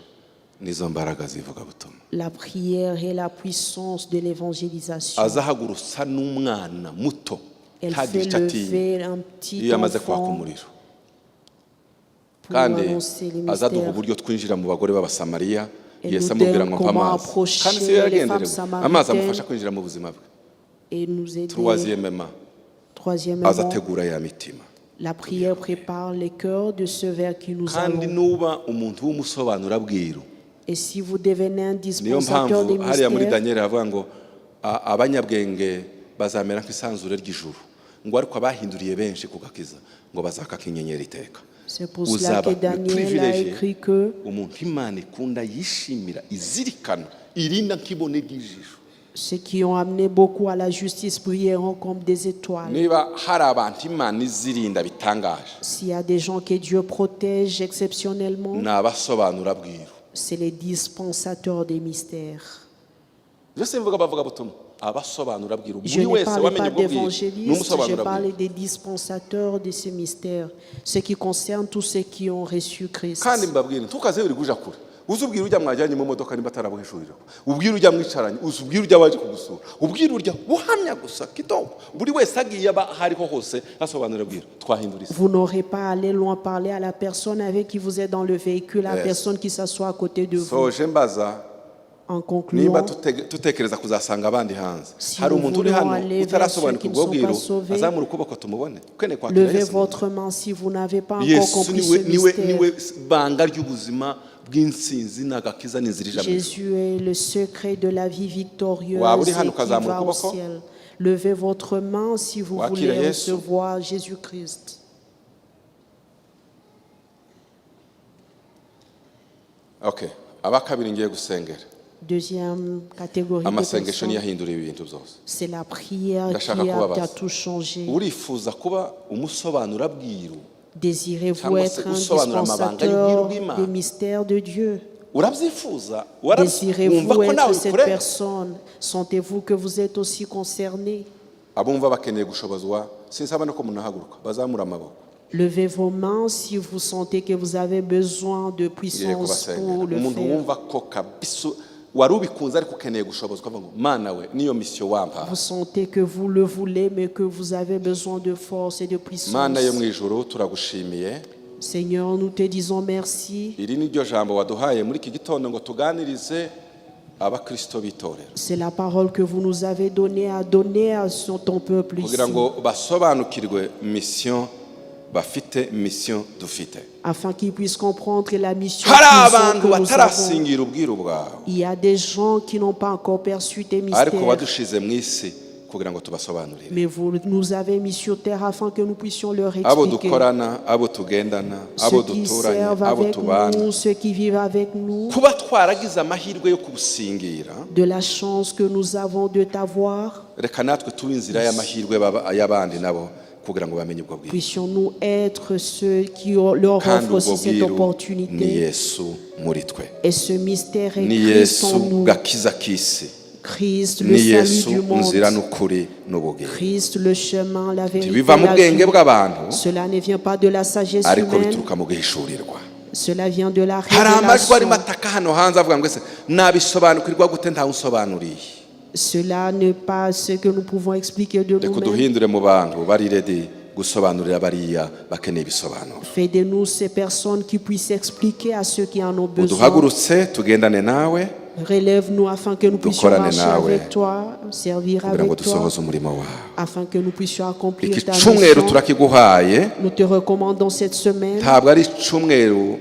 Speaker 1: nizo mbaraga z'ivugabutumwa.
Speaker 2: La prière est la puissance de l'évangélisation.
Speaker 1: Azahagurutsa n'umwana muto
Speaker 2: Elle
Speaker 1: ntagire
Speaker 2: fait
Speaker 1: icyo atinya
Speaker 2: lever un petit
Speaker 1: iyo yamaze kwaka
Speaker 2: enfant
Speaker 1: umuriro
Speaker 2: pour
Speaker 1: kandi
Speaker 2: annoncer les
Speaker 1: azaduha
Speaker 2: mystères.
Speaker 1: Uburyo twinjira mu bagore b'Abasamariya.
Speaker 2: Elle
Speaker 1: Yesu
Speaker 2: nous
Speaker 1: amubwira
Speaker 2: donne
Speaker 1: ngo mpa
Speaker 2: comment
Speaker 1: amazi
Speaker 2: approcher
Speaker 1: kandi si yo
Speaker 2: les
Speaker 1: yagenderewe
Speaker 2: femmes
Speaker 1: amazi
Speaker 2: samaritaines.
Speaker 1: Amufasha kwinjira mu buzima bwe.
Speaker 2: Et nous aider.
Speaker 1: Troisièmement,
Speaker 2: Troisièmement,
Speaker 1: azategura ya mitima.
Speaker 2: La prière prépare les cœurs de ceux vers qui nous
Speaker 1: Kandi
Speaker 2: allons.
Speaker 1: nuba umuntu w'umusobanurabwiru
Speaker 2: Et si vous devenez un
Speaker 1: niyo
Speaker 2: dispensateur
Speaker 1: mpamvu
Speaker 2: des
Speaker 1: hariya muri
Speaker 2: mystères,
Speaker 1: Daniyeli havuga ngo abanyabwenge bazamera nk'isanzure ry'ijuru ngo ariko abahinduriye benshi ku gakiza ngo bazaka nk'inyenyeri iteka.
Speaker 2: C'est pour cela
Speaker 1: Uzaba
Speaker 2: que
Speaker 1: le
Speaker 2: Daniel a
Speaker 1: privilégié
Speaker 2: écrit que
Speaker 1: umuntu Imana ikunda yishimira izirikana irinda nk'ibone ry'ijisho.
Speaker 2: Ceux qui ont amené beaucoup à la justice brilleront comme des étoiles.
Speaker 1: Niba hari abantu Imana izirinda bitangaje
Speaker 2: S'il y a des gens que Dieu protège exceptionnellement,
Speaker 1: ni abasobanurabwiru.
Speaker 2: C'est les dispensateurs des mystères.
Speaker 1: Ibyo simvuga abavugabutumwa, abasobanurabwiru
Speaker 2: Je
Speaker 1: buri
Speaker 2: ne
Speaker 1: wese
Speaker 2: parle
Speaker 1: wamenye
Speaker 2: pas
Speaker 1: ubwo bwiru ni
Speaker 2: d'évangélistes, je
Speaker 1: umusobanurabwiru.
Speaker 2: Parle des dispensateurs de ces mystères, ce qui concerne tous ceux qui ont reçu Christ.
Speaker 1: Kandi mbabwire ntukaze uri kuja kure uze ubwira ujya mwajyanye mu modoka nimba atarabuhishurira ubwira ujya mwicaranye uze ubwira ujya waje kugusura ubwira ujya buhamya gusa kidogo buri wese agiye aba aho ariho hose asobanura bwira twahindura isi.
Speaker 2: Vous n'aurez pas à aller loin parler à la personne avec qui vous êtes dans le véhicule, à la
Speaker 1: Yes.
Speaker 2: personne qui s'assoit à côté de vous.
Speaker 1: Soje mbaza
Speaker 2: En
Speaker 1: nimba
Speaker 2: concluant,
Speaker 1: tutekereza kuzasanga abandi hanze
Speaker 2: si
Speaker 1: hari
Speaker 2: nous
Speaker 1: umuntu uri
Speaker 2: voulons
Speaker 1: hano
Speaker 2: aller vers
Speaker 1: utarasobanukirwa
Speaker 2: ceux
Speaker 1: ubwo
Speaker 2: qui ne sont
Speaker 1: bwiru
Speaker 2: pas sauvés,
Speaker 1: azamura ukuboko tumubone ukeneye kwakira
Speaker 2: levez
Speaker 1: Yesu.
Speaker 2: Votre main si vous n'avez pas encore
Speaker 1: Yesu
Speaker 2: compris
Speaker 1: niwe
Speaker 2: ce
Speaker 1: niwe
Speaker 2: mystère.
Speaker 1: Niwe banga ry'ubuzima bw'intsinzi n'agakiza n'inzira ija mu ijuru.
Speaker 2: Jésus est le secret de la vie victorieuse
Speaker 1: Waba uri
Speaker 2: et
Speaker 1: hano
Speaker 2: qui
Speaker 1: ukazamura
Speaker 2: va au
Speaker 1: ukuboko?
Speaker 2: Ciel. Levez votre main si vous
Speaker 1: Wakira
Speaker 2: voulez
Speaker 1: Yesu.
Speaker 2: Recevoir Jésus-Christ.
Speaker 1: Okay, aba kabiri ngiye gusengera.
Speaker 2: Deuxième catégorie de
Speaker 1: Amasengesho
Speaker 2: personnes,
Speaker 1: niyo ahindura ibintu byose.
Speaker 2: C'est la prière qui
Speaker 1: Ndashaka
Speaker 2: a, qui a
Speaker 1: kubabaza.
Speaker 2: Tout changé.
Speaker 1: Urifuza kuba umusobanurabwiru
Speaker 2: Désirez-vous
Speaker 1: cyangwa se
Speaker 2: être un
Speaker 1: usobanura amabanga y'ubwiru
Speaker 2: dispensateur
Speaker 1: bw'Imana?
Speaker 2: Des mystères de Dieu?
Speaker 1: Urabyifuza wumva
Speaker 2: Désirez-vous
Speaker 1: ko nawe
Speaker 2: être cette
Speaker 1: ukure
Speaker 2: personne? Sentez-vous que vous êtes aussi concerné?
Speaker 1: Abumva bakeneye gushobozwa sinsaba no ko munahaguruka bazamura amaboko.
Speaker 2: Levez vos mains si vous sentez que vous avez besoin de
Speaker 1: Ngiye
Speaker 2: puissance
Speaker 1: kubasengera
Speaker 2: pour le
Speaker 1: umuntu
Speaker 2: faire.
Speaker 1: Wumva ko kabisa wari ubikunze ariko ukeneye gushobozwa avuga ngo Mana we niyo mission wampa.
Speaker 2: Vous sentez que vous le voulez, mais que vous avez besoin de force et de
Speaker 1: Mana yo
Speaker 2: puissance.
Speaker 1: Mu ijuru turagushimiye.
Speaker 2: Seigneur, nous te disons merci.
Speaker 1: Iri ni ryo jambo waduhaye muri iki gitondo ngo tuganirize abakristo b'itorero
Speaker 2: C'est la parole que vous nous avez donnée à donner à ton peuple ici,
Speaker 1: kugira ngo basobanukirwe mission bafite mission dufite.
Speaker 2: Afin qu'ils puissent comprendre la mission
Speaker 1: Hari
Speaker 2: qu'ils ont,
Speaker 1: abantu
Speaker 2: que nous avons.
Speaker 1: batarasingira ubwiru bwawe
Speaker 2: Il y a des gens qui n'ont pas encore perçu tes
Speaker 1: ariko
Speaker 2: mystères,
Speaker 1: wadushize mu isi kugira ngo tubasobanurire.
Speaker 2: Mais vous nous avez mis sur terre afin que nous puissions leur
Speaker 1: Abo
Speaker 2: expliquer.
Speaker 1: Dukorana abo tugendana abo
Speaker 2: Ceux qui
Speaker 1: duturanye
Speaker 2: servent
Speaker 1: abo
Speaker 2: avec
Speaker 1: tubana
Speaker 2: nous, ceux qui vivent avec nous,
Speaker 1: kuba twaragize amahirwe yo kubusingira
Speaker 2: de la chance que nous avons de t'avoir,
Speaker 1: reka natwe tube inzira y'amahirwe y'abandi nabo kugira ngo bamenye ubwo bwiru.
Speaker 2: Puissions-nous être ceux qui leur
Speaker 1: Kandi
Speaker 2: offrent
Speaker 1: ubwo
Speaker 2: aussi cette
Speaker 1: bwiru ni
Speaker 2: opportunité.
Speaker 1: Yesu muri twe.
Speaker 2: Et ce mystère est
Speaker 1: Ni
Speaker 2: Christ
Speaker 1: Yesu
Speaker 2: en nous,
Speaker 1: gakiza k'isi
Speaker 2: Christ le
Speaker 1: ni
Speaker 2: salut
Speaker 1: Yesu
Speaker 2: du monde,
Speaker 1: nzira n'ukuri n'ubugingo.
Speaker 2: Christ le chemin, la vérité,
Speaker 1: Ntibiva mu
Speaker 2: la
Speaker 1: bwenge
Speaker 2: vie.
Speaker 1: bw'abantu
Speaker 2: Cela ne vient pas de la sagesse
Speaker 1: ariko
Speaker 2: humaine,
Speaker 1: bituruka mu guhishurirwa.
Speaker 2: Cela vient de la
Speaker 1: Hari amajwi arimo
Speaker 2: révélation.
Speaker 1: ataka hano hanze avuga ngo ese nabisobanukirwa gute ntawe unsobanuriye?
Speaker 2: Cela n'est pas ce que nous pouvons expliquer de
Speaker 1: Reka
Speaker 2: nous-mêmes.
Speaker 1: uduhindure mu bantu bari ready gusobanurira bariya bakeneye ibisobanuro.
Speaker 2: Fais de nous ces personnes qui puissent expliquer à ceux qui en ont besoin.
Speaker 1: Uduhagurutse tugendane nawe.
Speaker 2: Relève-nous afin que nous puissions
Speaker 1: Dukorane
Speaker 2: marcher
Speaker 1: nawe.
Speaker 2: Avec toi, servir
Speaker 1: Kugira ngo
Speaker 2: avec toi,
Speaker 1: dusohoze umurimo wawe.
Speaker 2: Afin que nous puissions accomplir
Speaker 1: Iki
Speaker 2: ta
Speaker 1: cyumweru
Speaker 2: mission.
Speaker 1: turakiguhaye.
Speaker 2: Nous te recommandons cette semaine.
Speaker 1: Ntabwo ari icyumweru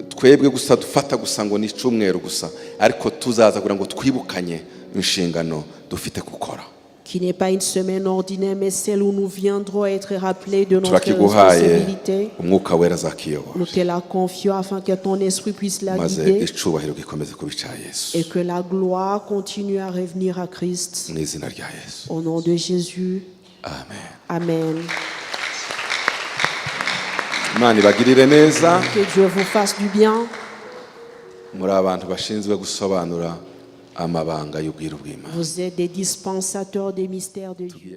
Speaker 1: twebwe gusa dufata gusa ngo ni icyumweru gusa, ariko tuzaza kugira ngo twibukanye inshingano dufite gukora.
Speaker 2: Qui n'est pas une semaine ordinaire, mais celle où nous viendrons être rappelés de notre
Speaker 1: Turakiguhaye.
Speaker 2: Responsabilité.
Speaker 1: Umwuka wera azakiyobora.
Speaker 2: Nous te la confions afin que ton esprit puisse la
Speaker 1: Maze
Speaker 2: guider
Speaker 1: icubahiro gikomeze kuba icya Yesu.
Speaker 2: Et que la gloire continue à revenir à Christ.
Speaker 1: Mu izina rya Yesu.
Speaker 2: Au nom de Jésus.
Speaker 1: Amen.
Speaker 2: Amen.
Speaker 1: Imana ibagirire neza.
Speaker 2: Que Dieu vous fasse du bien.
Speaker 1: Muri abantu bashinzwe gusobanura amabanga y'ubwiru bw'Imana.
Speaker 2: Vous êtes des dispensateurs des mystères de Dieu.